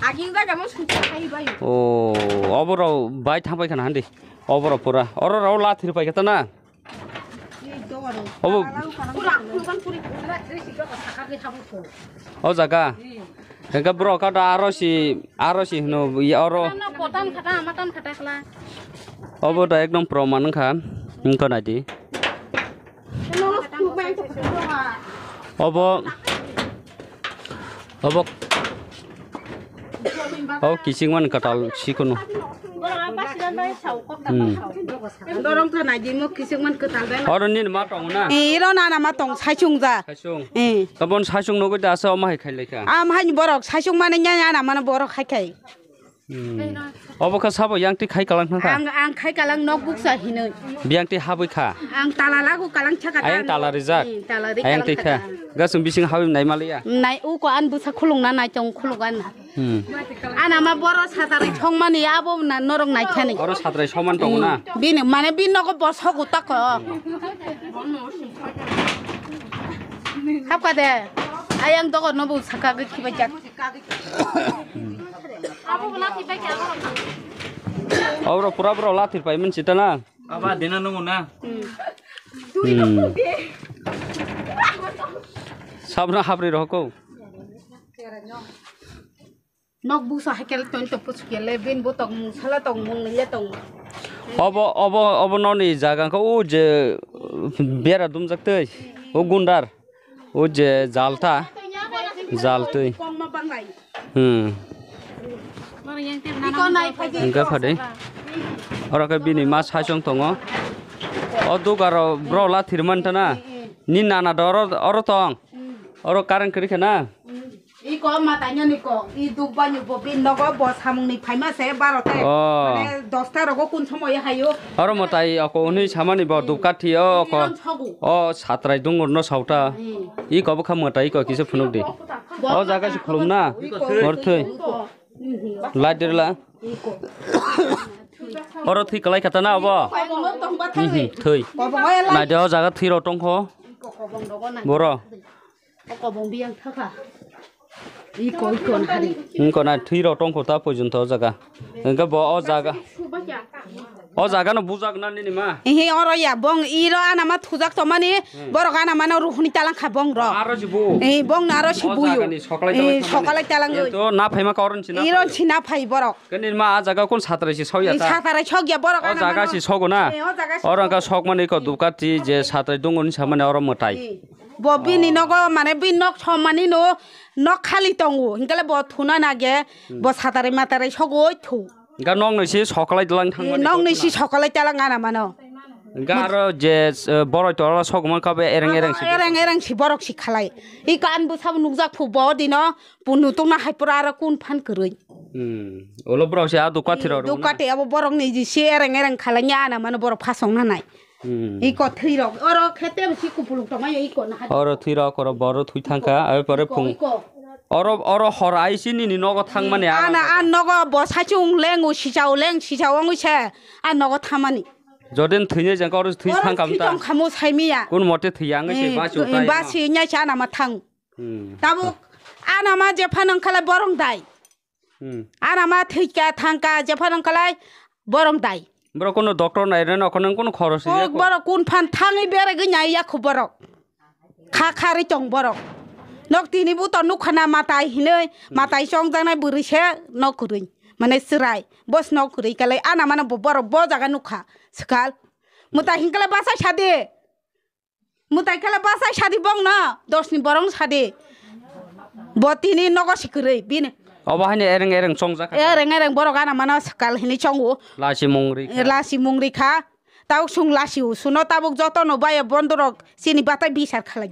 Age wngjak amo sucha khai baio. O, obo rok bai thang pai khana handi. Obo rok pura. Oro rok lathi rw pai khe ta na? Obo. O jaga. Hwnkhe borok kha da aro si, aro si hwno ya oro. Ano potan khata, amatan khata khla. Obo da ekdom proman wngkha. Wngkha naidi. Obo, obo, obo kisingman kwtal sikunu. Hmm. Dorong to nai di mo kisingman kwtal bai. Oro nini ma tong na? Eh, iro nana ma tong saichung ja. Saichung. Eh. Tabon saichung nugui da asa omo hai khai laikha. Am hai borok saichung mane nya nya na mane borok khai khai. Hmm. Obo kha sabo yang twi khai kalang thang kha? Ang, ang khai kalang nok buksa hinoi. Biyang twi habwi kha? Ang tala lagu kalang chaka. Ayang tala rijak? Hmm, tala ri ayang kalang twi kha. Gasung bising habwi nai maliya? Nai uko an busa khulung na nai tong khulung an. Hmm. Ana ma boro satrai songmani abo na norok nai khani. Oro satrai songman tong na? Hmm. Bini mane bin nogo bo sogu tako. Hapka de. Ayang dogo no bu saka ge khibai jak. Abro pura bro lathir pai min chita na. Aba dena nungu na. Hmm. Sabna habri rohko. Nok busa hakel ton to pusu kele bin bo tong mung sala tong mung le tong. Obo, obo, obo noni jaga ko u je bera dumjak tei. O gundar. O je jal ta, jal twi. Hmm. Hingke phade. Oro khe bini ma saichung tongo. O dugaro bro la thirman tana. Ni nana do oro, oro tong. Oro current kwrwi khe na. Iko mataino niko, i duk banyo bo bin nogo bo samung ni phaima se baro te. Oh. Mane dosta rogo kun somoy hayo. Oro mwtai ako hwnwi samani bo dubkathi o oko. Iron sogu. O satrai dungur no sauta. Hmm. Iko bwkha mwtai iko kisa phunuk di. Bo o jaga se khulum na. Iko. Hor thwi. Iko. Light dirla. Iko. Oro thwi kalai khata na obo. Kobongo tongba thangwi. Mhm, thwi. Kobongo elai. Naide o jaga thwi rok tongkho. Iko kobong rogo na. Boro. O kobong biyang thaka. Iko, iko na hari. Iko na thwi rok tongkho ta porjonto o jaga. Hingke bo o jaga. O jaga no bujak na nini ma? Ehe, oro ya, bong iro ana ma thujak to mani, hmm, borok ana ma no ruhuni talang kha bong ro. Aro si bu. Eh, bong na aro si buyu. O jaga ni soklai talang kha mani. Eh, soklai talang. Ento na phaima ka oron si na phaio. Iro si na phai borok. Ke nini ma a jaga kun satrai si sokya ta? Eh, satrai sokya borok ana ma no. O jaga si sogo na? Eh, o jaga si sogo. Oro ka sok mani ko dubkati je satrai dungo ni samani oro mwtai. Eh. Bo bini nogo mane bini nok somani no nok khali tongo. Hinkhe le bo thuna nage, hmm, bo satare matare sogoi thu. Ga nok nisi sokolai lang thangmani. Nok nisi sokolai talang ana mano. Ga aro je, eh, boroi tora sogman kabe ereng ereng si. Ereng ereng si borok si khalai. I kan bo sabo nukjak phu bo dino punu tungna hai pura aro kun phan kwrwi. Hmm. Olo borok si a dukati rok. Dukati abo borok ni ji si ereng ereng khalai nya ana mano borok phasong na nai. Hmm. Iko thwi rok, oro khe tebo si kupulung tongmani iko na hadi. Oro thwi rok, oro boro thwi thangkha, iko, abe pore iko, phung. Iko. Oro, oro hor aisi nini nogo thangmani. Hmm, ana, ana nogo bo saichung lengu sisao leng sisao wngwi se, a nogo thamani. Jodin thwini jengka oro thwi thangkha mta. Oro thwi tongkhamu saimiya. Kun mote thwiya wngwi se. Hmm, basi utai basi no. Nya se ana ma thang. Hmm. Tabuk ana ma jepha nang khala borong dai. Hmm. Ana ma thwikha thangkha jepha nang khalai borong dai. Borok kuno doctor nai reno kono kuno khorok si. Oh, borok kun phan thangwi beragwi nai yakho borok. Kha kharwi tong borok. Nok tini buto nukha na matai hinwi, hmm, matai chongjaknai bwrwi se nok kwrwi. Mane chwrai. Bos nok kwrwi kalai ana mano bo borok bo jaga nukha. Swkal. Mwtai hinkhe le bachai sadi. Mwtai khe le bachai sadi bongno, dos ni borok sadi. Bo tini nogo si kwrwi bini. Obo haino ereng ereng chongjak kha. Ereng ereng borok ana mano swkal hinwi chongo. Lachimung rikha. Lachimung rikha. Tabuk chwng lasi o, chwngno tabuk jotono baio bondorok chini batai bisar khalai.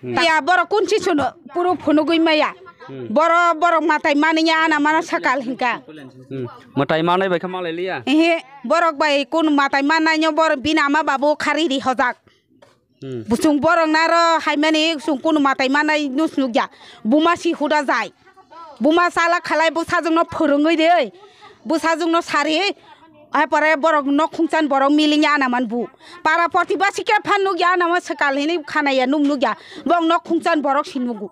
Hmm. Ya borok kunsi chwngno puro phunugwi maya. Hmm. Boro borok mwtai maniya ana mano swkal hinka. Hmm. Mwtai manai bai khe malai liya. Ehe, borok bai kun mwtai manaino bor bini ama babu khari ri hojak. Hmm. Chwng borok naro haimani chwng kunu mwtai manai nus nukya. Buma si huda jai. Buma sala khalai bwsajwkno phwrwngwi de. Bwsajwkno sari. Hai pore borok nok khungchan borok miling ya anaman bu. Para protibasi khe phan nukya anama swkal hini khanaya num nukya. Bong nok khungchan borok si nugu.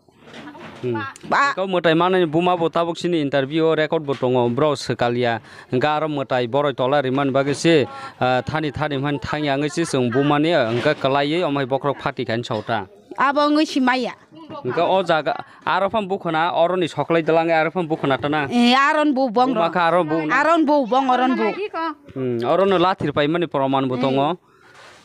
Hmm. Ba- Kau mwtai manani buma bo tabuk sini interview o record bo tongo, bro swkal ya. Hingke aro mwtai boroi tola rimani bagwi se, ah, thani thani hwn thangya wngwi se chwng bumani hingke kwlaiwi omo hai bokhorok phati khaini sota. Abo wngwi si maya. Hingke o jaga aro phano bukhuna oroni soklai dwlangwi aro phano bukhuna tana. Eh, aron bu bong Buma ro. Kha aro bu. Aron bu bong oron bu. Hmm, orono lathir paimani proman bo tongo.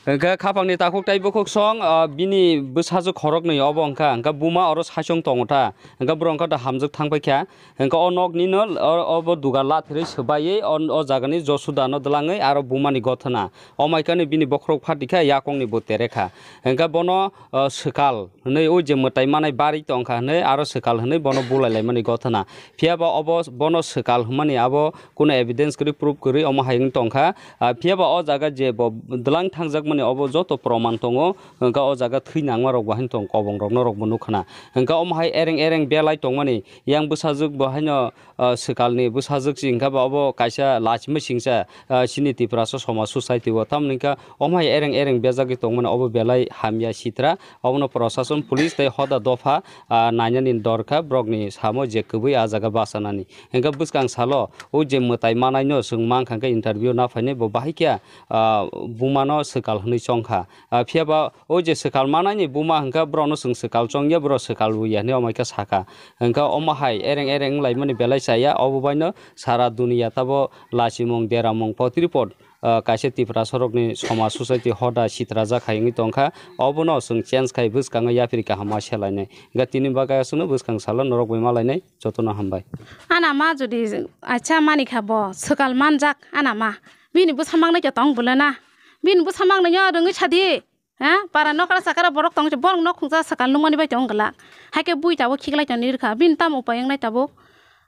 Hingke khapangni takhuk tai bukhuk song, ah, bini bwsajwk khoroknwi obo wngkha, hingke buma oro saichung tongo ta, hingke borok wngkha da hamjwk thang paikha, hingke o nokni no o, obo dugar lathirwi swbaiwi o, o jagani josuda no dwlangwi aro bumani gothana, o maikani bini bokhorok phatikha yakongni bo terekha, hingke bono, ah, swkal hwnwi o je mwtai manai bari tongkha hwnwi aro swkal hwnwi bono bulai laimani gothana, phiyaba obo bono swkal hwnmani abo Kuno evidence kwrwi, proof kwrwi omo hai wng tongkha. Ah, phiyaba o jaga je bo dwlang thangjakmani obo joto proman tongo, hwnkha o jaga thwi nangma rok bo haino tong, kobong rok norok bo nukha na. Hwnkha omo hai ereng ereng belai tongmani, yang bwsajwk bo haino, ah, swkalni bwsajwk se hwnkha ba obo kaisa lachimwi singcha, ah, chini Tiprasa Somaj Society o. Tamoni hwnkha omo hai ereng ereng bejagwi tongmani obo belai hamya sitra. Obono prosason, police tei hoda dopha, ah, nainani dorkha, borokni samo je kwbwi ah jaga bachanani. Hingke bwskang salo o je mwtai manaino chwng mankha hingke interview na phainai bo bahai khe, ah, bumano swkal hwnwi chongkha. Ah, phiyaba o je swkal manaini buma hingke borokno chwng swkal chongya, borok swkal buya hwnwi omo khe sakha. Hingke omo hai ereng ereng wnglaimani belai chaya, obo baino sara duniya tabo lachimung, deramung, potripot, ah, kaisa Tiprasa rokni somaj society hoda sitrajak hai wngwi tongkha. Obono chwng change khai bwskango yapri kaham ma selainai. Hingke tini bagwi aswkno bwskang salo norok bai malainai. Jotono hambai. Ana ma jodi acha mani kha bo swkal manjak ana ma. Bini bwsa mangnai khe tong bwle na. Bini bwsa mangnai no rwngwi sadi. Ha? Para nokra sakara borok tong borok nok khungsa swkal nungmani bai tong glak. Haikhe bui tabuk khiklai tong nirkha. Bini tamo upai wngnai tabuk.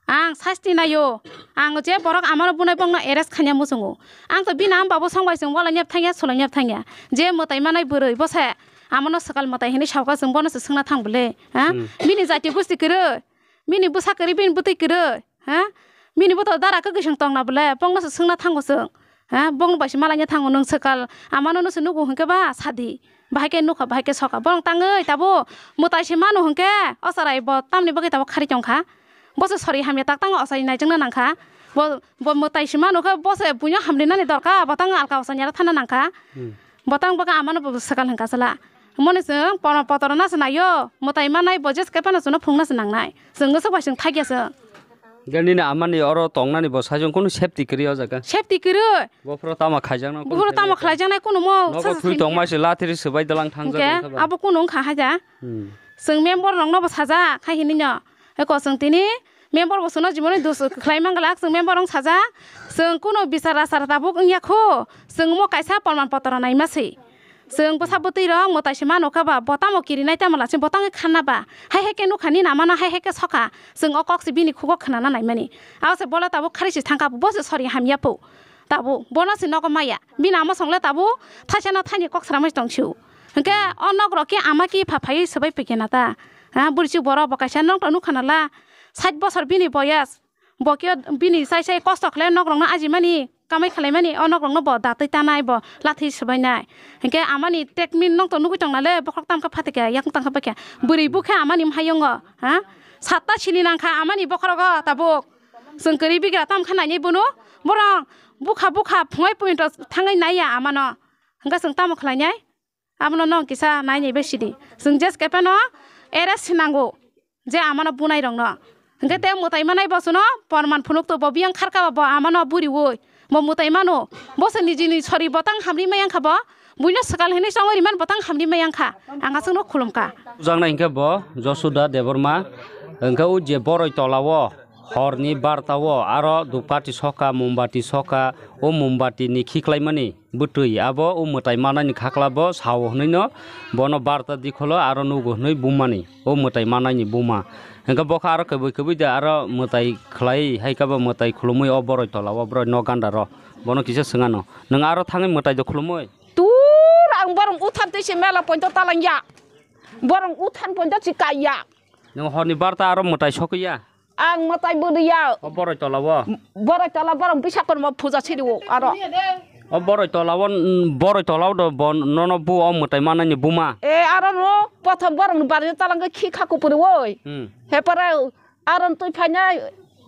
Ang sasti naio. Ang je borok amano bunai bongno arrest khanya muchungo. Ang to bini am babu song bai chwng wala nyap thangya, sulai nyap thangya. Je mwtai manai bwrwi bose amano swkal mwtai hinwi sauka chwng bono se swngna thang bwle. Ha? Hmm. Bini jati gusti kwrwi. Bini bwsa kwrwi, bini bwtwi kwrwi, ha? Bini bwtwi dara kwkwi chwng tongna bwle, bongno se swngna thango chwng, ha? Bongno bai se malaina thango, nwng swkal amano no se nugo hwnkhe ba sadi, bahai khe nukha, bahai khe soka, borok tangwi tabuk mwtai se manu hwnkhe o chwrai bo tamni bagwi tabuk khari tongkha, bo se sori hamya tak tangwi ochai naijakna nangkha, bo, bo mwtai se manu khe bo se buino hamrinani dorkar, bo tangwi alka ochai nai thana nangkha. Hmm. Botang bokha amano bo swkal hwnkha chwla. Moni chwng pono potoro na se naio, mwtai manai bo je se phano chwngno phungna se nangnai. Chwng no sok bai chwng thakya se. Gani na amani oro tongnani bo sajong kunu safety kwrwi o jaga. Safety kwrwi. Bophoro tama khaijakna kunu Bophoro tama khaijakna. Khaijaknai kunu mo Nogo sasa thui thangya. Tongmai se lathiri swbai dalang thangjak Hwnkhe wngkha ba. Abo kunu wngkha haja. Hmm. Chwng member rokno bo sajak khai hinwi no. Eko chwng tini member bo chwngno jiboni dus khlai manglak, chwng member wng sajak, chwng kunu bichar achar tabuk wngya kho, chwng omo kaisa porman potro naima se. Chwng bwsa bwtwi rok mwtai se mano kha ba, bo tamo kirinai tamo lachim bo tangwi khanna ba, hai hai khe nukha nini amano hai hai khe sokha, chwng o kok se bini khugo khnana naimani. Abo se bola tabuk khari se thangkha, bo se sori hamya pho. Tabuk bono se nogo maya, bini ama songle tabuk thaisano thaini kok sramwi tong sio. Hwnkhe o nok rok khe ama khe pha phaiwi swbai phaikhe na ta. Ha, bwrwi chuk borok bo kaisa nok rok nukha na la, sait bosor bini boyas. Bo khe bini sai sai kosto khlai nok rok no ajimani, kamai khlaimani, o nok rok no bo datwi tanai, bo lathi swbainai. Hwnkhe amani trekmin nok to nugwi tong na le, bokhorok tam khe phatikya, yakung tang khe paikya. Bwrwi bukhe amani mhayungo, ha? Satta sini nangkha amani bokhorogo tabuk. Chwng kwrwi bigra tam khe nainai bono. Borok bukha bukha phungai point o thangwi naiya amano. Hwnkhe chwng tamo khlainai? Abono nwng kisa nainai bai sidi. Chwng je se phano arrest se nango. Je amano bunai rokno. Hwnkhe te mwtai manai bo chwngno porman phunuk to bo biyang kharkha bo amano buriwi. Bo mwtai mano. Bo se nijini sori botang hamri maya wngkha bo. Buino swkal hinwi chongwi rimani botang hamri maya wngkha. Ang aswkno khulumkha. Pujaknai hinkhe bo Josuda Debbarma, hinkhe o je boroi tolao horni bartao aro dupkati soka, mombati soka, o mombati ni khiklaimani bwtwi abo o mwtai manani khakla bo sao hwnwi no bono barta dikholo aro nugo hwnwi bumani o mwtai manani buma. Hinkhe bokha aro kwbwi kwbwi de aro mwtai khlai hai khe bo mwtai khulumwi o boroi tolao boroi nok gandaro bono kisa swngano. Nwng aro thangwi mwtai do khulumwi? Tur ang borong uthan twi se mela pointo talangya. Borong uthan pointo si kaiya. Nwng horni barta aro mwtai sokya? Ang mwtai bwrwiya. O boroi tolao? Boroi tola borong bisa kormo puja siriwo aro. O boroi tolao, mm, boroi tolao do bo nono bu o mwtai manani buma? E aro no pothom borong ni bari talangwi khi kha kupuri woi. Hmm. He pore aro twi phainai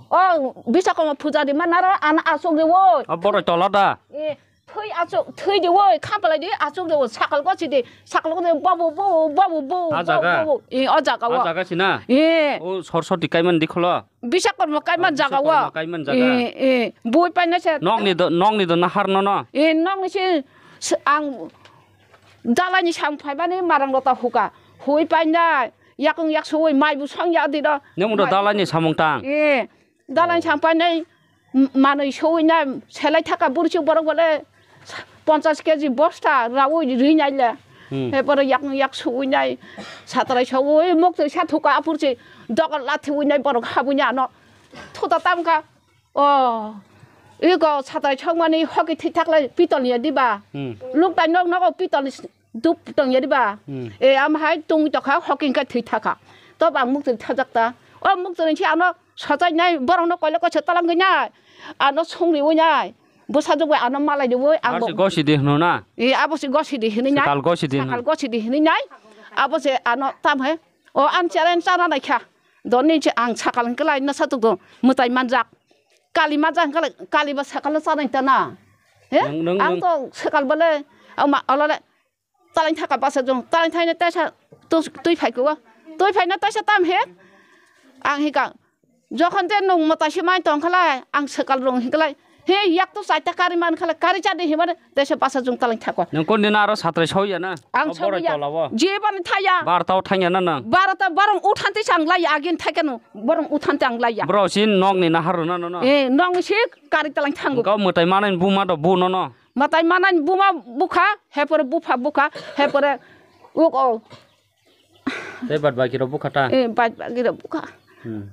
o bisa kormo puja di man aro ana asok riwoi. O boroi tola da? E Thwi achuk, thwi di woi, khampalai di, achuk di woi, sakal gosi di, sakal gosi di, babu, babu, babu, babu, Ah, jaga? Babu. Eh, o jaga o. Ah, jaga sina? Eh. O Saraswati kaiman dikholo? Bisa kormo kaiman jaga o. Bisa kormo kaiman jaga. Eh, eh. Bui paina se. Nokni do, nokni do nahar no no? Eh, nokni se, se ang dalani sam phaimani marang lota huka. Hui paina, yakung yak suwi, mai bu sang ya di do. Nemu do dalani samung tang? Eh. Dalai Oh. Sangpanai m-, manui sowina selai thaka bursi borok bole ponchas keji bosta rawi rinai le. Hmm. He borok yak yak sowinai satrai sowi mokto sa thuka apursi dogal lathi winai borok habwini ano thuta tamkha. Oh. Iko satrai songmani hoki thwi thaklai pitol ya diba? Hmm. Luktai nok nogo pitol Dup tong yari ba? Hmm. E, am hai tong tokha, hoking khe thwi thakha. To bang mukti thajak ta. O mukti ni si ano sajai nai, borok no koilo kocho talang gwi nai. Ano songri wi nai. Bwsa jogoi ano malai de wi, ang Aro bo se gosi di hwno na? E, abo se gosi di hwnwi nai. Sakal gosi di hwno. Sakal gosi di hwnwi nai. Abo se ano tam he. O an cheren chana nai kha. Doni se ang sakal hwnkhe lai no sa tuk do. Mwtai manjak. Kali manjak hwnkhe lai, kali ba sakal no chana ta na. He? Nung, nung, Ang nung. To sakal bole, ama, olole. Taleng thaka basa jong, taleng thaina taisa tu-, twi phai kho. Twi phaina taisa tam he. Ang hika. Jokhon je nung mwtai se mai tong khalai, ang swkal rong hiklai. He yak tu chaita kari man khalai, kari chadi himane taisa basa jong taleng thako. Nung kon dina aro satrai sau ya na? Ang O borok sau ya. Tola o. Je ban thaya. Bar tao thang ya na nang? Bar ta barong uthan ti sang lai agin thake no. Borong uthan ti ang lai ya. Bro sin nok ni nahar na no no. Eh, nong si kari taleng thango. Kau mwtai manai buma do bu no no. Matai manani buma bukha, hepore bupha bukha, hepore uk o. Tei bad baki rok bukha ta? Eh, bad baki rok bukha. Hmm.